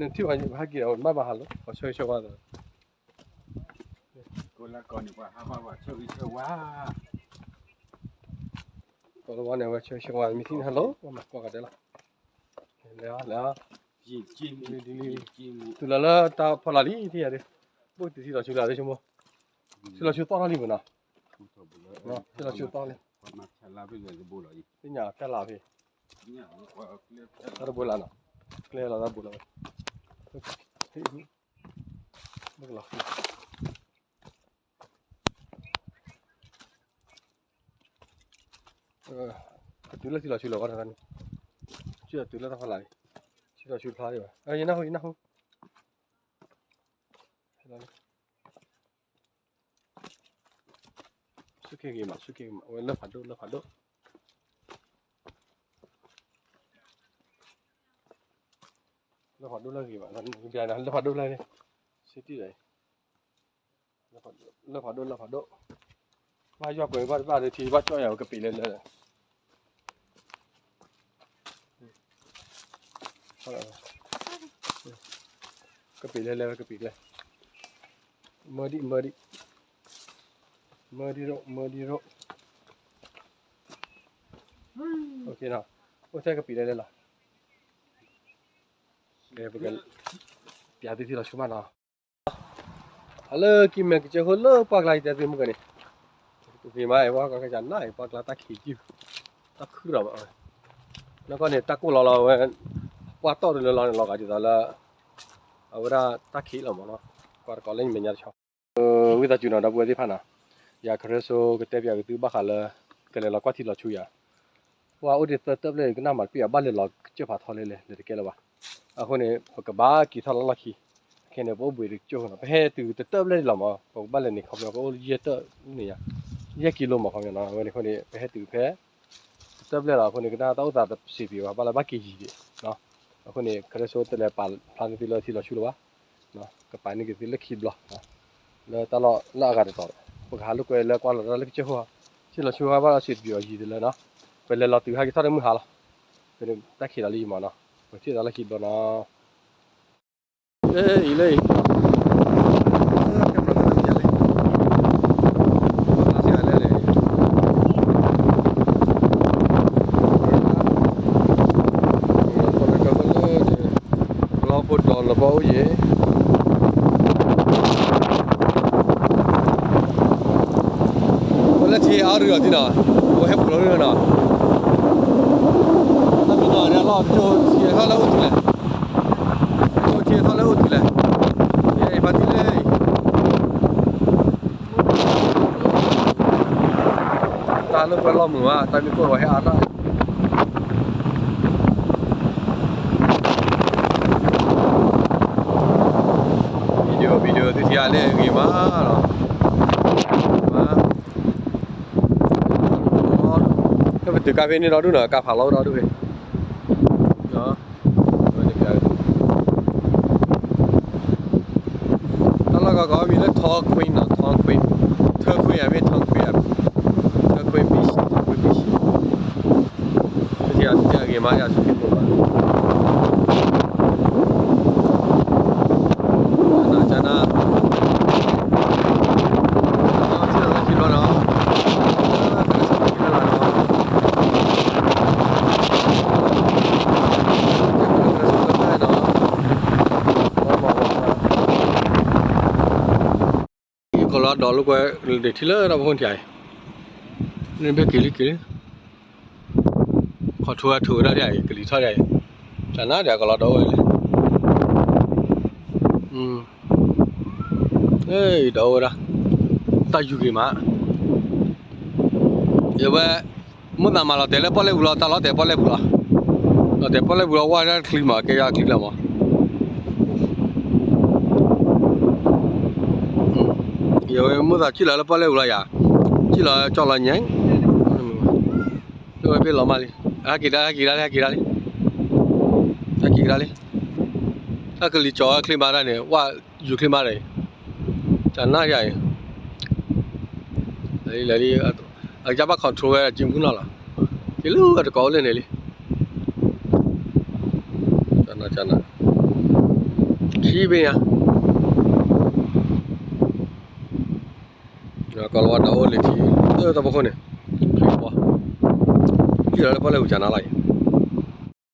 ထံၣ်ဝဲဟဲက့ၤဒီး ဘၣ်ဘၣ်ဟးလီၤ ပှၤဆၢဂ့ၤဆၢဝါဒီး ကိးလၢကိးန့ၣ် ပှၤဟးဘၣ်ပှၤဆၢဂ့ၤဆၢဝါ, ကိးလၢဝါန့ၣ် အဝဲဆၢဂ့ၤဆၢဝါ မ့ၢ်ထံၣ်န့ၣ် hello မၤကိးဂၤဒဲးလီၤ, လဲၤအီၤလဲၤအီၤ, တုၤလီၤလၢတၢ်ဖီလာ်လံ ထံၣ်ယၤဒုး, ဘိၣ်တုၤထံလီၤဆူလၢ်လၢဆိကမိၣ်, ထံလီၤဆူသီၣ်ထီၣ်လံမ့ၢ်နီၤ, ထံလီၤဆူသီၣ်လံ, သ့ၣ်ညါဖျဲၣ်လၢ်ဖဲ, တၢ်တဘိလၢ်နီၤ, ကျဲလီၤတၢ်ဘိလၢ်ဝဲ, ဘၣ်ကလီၤ ကတုၤလၢထံလီၤဆူလီၤဝဲတခါန့ၣ်, ကတုၤလၢတၢ်ဖီလာ်န့ၣ်, ထံလီၤဆူဖျါဒံးဘၣ်, ယနၢ်ဟူ ယနၢ်ဟူ, ဆိၣ်ခ့ဂ့ၤမး ဆိၣ်ခ့ဂ့ၤမး အဝဲလၢဖးဒိၣ် လၢဖးဒိၣ်, လၢဖးဒိၣ်လၢဂ့ၤဘၣ်, လၢဖးဒိၣ်လၢန့ၣ်, စ့တံၢ်ဒီး လၢဖးဒိၣ် လၢဖးဒိၣ်, ဘၣ်ယွၤကွဲးဘၣ်တဘၣ်ဒီး ထံဘၣ်ကၠီၣ်ယၤဝဲကပံးလဲလဲ, ကပံးလဲလဲ ကပံးလဲ, မၢဒံး မၢဒံး, မၢဒံးရိၣ် မၢဒံးရိၣ်, အိၣ်ထဲကပံးလဲလဲလီၤ, ပျးသုထံလီၤဆူမးနီၤ. အလၢကံၢ်မဲာ်ကစၢၢ်ခိၣ်လၢပှၢ်ကျါ ယတဲသုမုၢ်ကန့ၣ်, ဂ့ၤမး ပှၤကကနၣ် ပှၢ်ကျါတၢ်ခံးယုၢ်, တၢ်ခုၣ်ထီၣ်ဘၣ်, နီၢ်ကီၢ်န့ၣ် တၢ်ကိၢ်လီၤလီၤဝဲ, ပှၢ်တီၢ်တလၢလီၤန့ၣ် လီၤဂာ်ဒ်သိးလၢ အဝဲဒၣ်တၢ်ခံးလီၤမးနီၤ, ကွၢ်တကိးလၢညါမဲာ်ညါတဆီ ဝံသးစူၤနီၤ ဒီပုၢ်ဝဲၢ်သ့ၣ်တဖၣ်နီၤ, ယၤခရၢစိကတဲပၠးက့ၤသုဘၣ်ဃးလၢ ကလဲၤလီၤကွၢ်ထံလီၤဆူယၤ, ပှၤအိၣ်ဒံးသၢတၢၢ်ဘျဲၣ် ကနၣ်မၤတပ့ၢ်အီၤ ဘၣ်လဲၤလီၤကစၢၢ်ဖးထီလဲလဲ လဲၤတကဲလၢၤဘၣ်, အဃိန့ၣ် ပကဘၣ်က့ၤထီၣ်လီၤလီၢ်ခံ, ခဲန့ၣ် ပအိၣ်ဘှံးတကၠိၢ်နီၤ ပဟဲတုၤတတၢၢ်ဘျဲၣ်ဒံးလီၤမး ပကဘၣ်လဲၤန့ၣ်ခီပညီ ကအိၣ်ယဲၢ်တၢၢ်န့ၣ်ယါ, ယဲၢ်ကံလိမးခီပညီနီၤ, အဝဲန့ၣ်အဃိန့ၣ် ပဟဲတုၤဖဲ တတၢၢ်ဘျဲၣ်လီၤ အဃိန့ၣ် ကနၣ်တၢ်အိၣ်သးတစံးပံၤဘၣ် ဘၣ်လၢဘၣ်က့ၤယံၤဒံး, အဃိန့ၣ် ခရၢစိတလဲၤပာ်ဖျါန့ၢ်သုလၢထံလီၤဆူလၢၤဘၣ်, ကပာ်န့ၢ်က့ၤသုလၢခံဘျီ, လၢတၢ်လီၢ်လၢအဂၤတတီၤ, ပကဟးလိာ်ကွဲလၢကွၢ်လီၤတၢ်လၢကစၢၢ်ခိၣ်, ထံလီၤဆူဘၣ်လီၤစံးတပံၤအီၤယံၤတလၢနီၤ, ပလဲၤလီၤတုၤဟဲက့ၤထီၣ်တမုၢ်ဟါလီၤ, ပတၢ်ခံးလီၤလၢယံၤမးနီၤ, ပထံၣ်သးလၢခံဘျီနီၤ လၢအံၤလၢအံၤ, ကဲပျီတၢ်တပျၢ်လံ, ပျီတၢ်စှၤလဲၣ်လဲၣ်, ပျီဖိဒီးလီၤဘီအိၣ်ယံၤ, ပလၢထံအါရံၣ်အီၤသံနီၤ, ပဟဲပူၤလီၤရံၣ်နီၤ, တၢ်မံနီၤ လီၤကၠိထံထီၣ်လၢအိၣ်တုၤလဲၣ် ကၠိထံထီၣ်လၢအိၣ်တုၤလဲၣ်, ယဲအံၤဖါတံၢ်လၢအံၤ, တၢ်လၢပှဲၤလီၤမုာ်မး တၢ်မံကိၢ်ဝဲဟဲအါထီၣ်, မၤလီၤ, မၤ, ပတုၤကါဖဲန့ၣ်ဒီဒူၣ်နီၤ, ကါဖးလီၤဒီဒူၣ်ဖဲ, တၢ်လီၢ်ကီကီမံၤလၢ Tonqueen နီၤ, Tonqueen, Turquoise မ့ၢ် Tonqueen, Turquoise Beach, Turquoise Beach, တဂ့ၤမး ယဆူၣ်က့ၤမိၢ်ဘၣ်, နၤကနၤ, ထံၣ်လီၤလၢခံဘျီနီၤ, ကီၢ်လီၤဒီးလိာ်ကွဲ ဒၣ်ထံလၢတၢ်ဖီခိၣ်ထံးအံၤ, န့ၣ်ဘ့ၣ်က့ၤလံက့ၤလံ, ခီၣ်ထူဝဲထူဝဲဒၣ်ဒ်အံၤ ကလံၤထီၣ်ဒ်အံၤ, တၢ်နါဒ်အကလီၤဒီးအိၣ်ဝဲလံ, ဒီးအိၣ်ဝဲဒၣ်, တၢ်ယူၤက့ၤမး, ယဝဲ မိၣ်သးမၤလီၤတဲာ်လၢပီၣ်လဲၣ်ပူၤလီၤ, တၢ်လီၤတဲာ်ပီၣ်လဲၣ်ပူၤလီၤ, လီၤတဲာ်ပီၣ်လဲၣ်ပူၤလီၤဝဲဒၣ်ချံမး ကဲယၤချံလီၤမး, ယဝဲမိၣ်သးစံၣ်လီၤလၢပီၣ်လဲၣ်ပူၤလီၤယၤ, စံၣ်လီၤကၠီလီၤညါ, လၢဝဲဘ့ၣ်လီၤမးလံ, ဟဲက့ၤဒၣ် ဟဲက့ၤဒၣ်လံ ဟဲက့ၤဒၣ်လံ, ဟဲက့ၤကဒါလံ, တၢ်ကလံၤကၠီချံမးတၢ်န့ၣ် ဝဲယူၤချံမးတၢ်အံၤ, တၢ်နါယၤအံၤ လံ, အကစၢ်ဘၣ် control ဝဲက့မူနီၤလီၤ, က့လၢအတကိးအိၣ်လၢန့ၣ်လံ, ခံဘ့ၣ်ညါ, ကီၢ်လီၤဝါဒီးအိၣ်လၢထံ လၢတၢ်ဖီခိၣ်န့ၣ်, ချံဘီ, ထံၣ်လီၤလၢပီၣ်လဲၣ်ပူၤကနါလီၤအံၤ,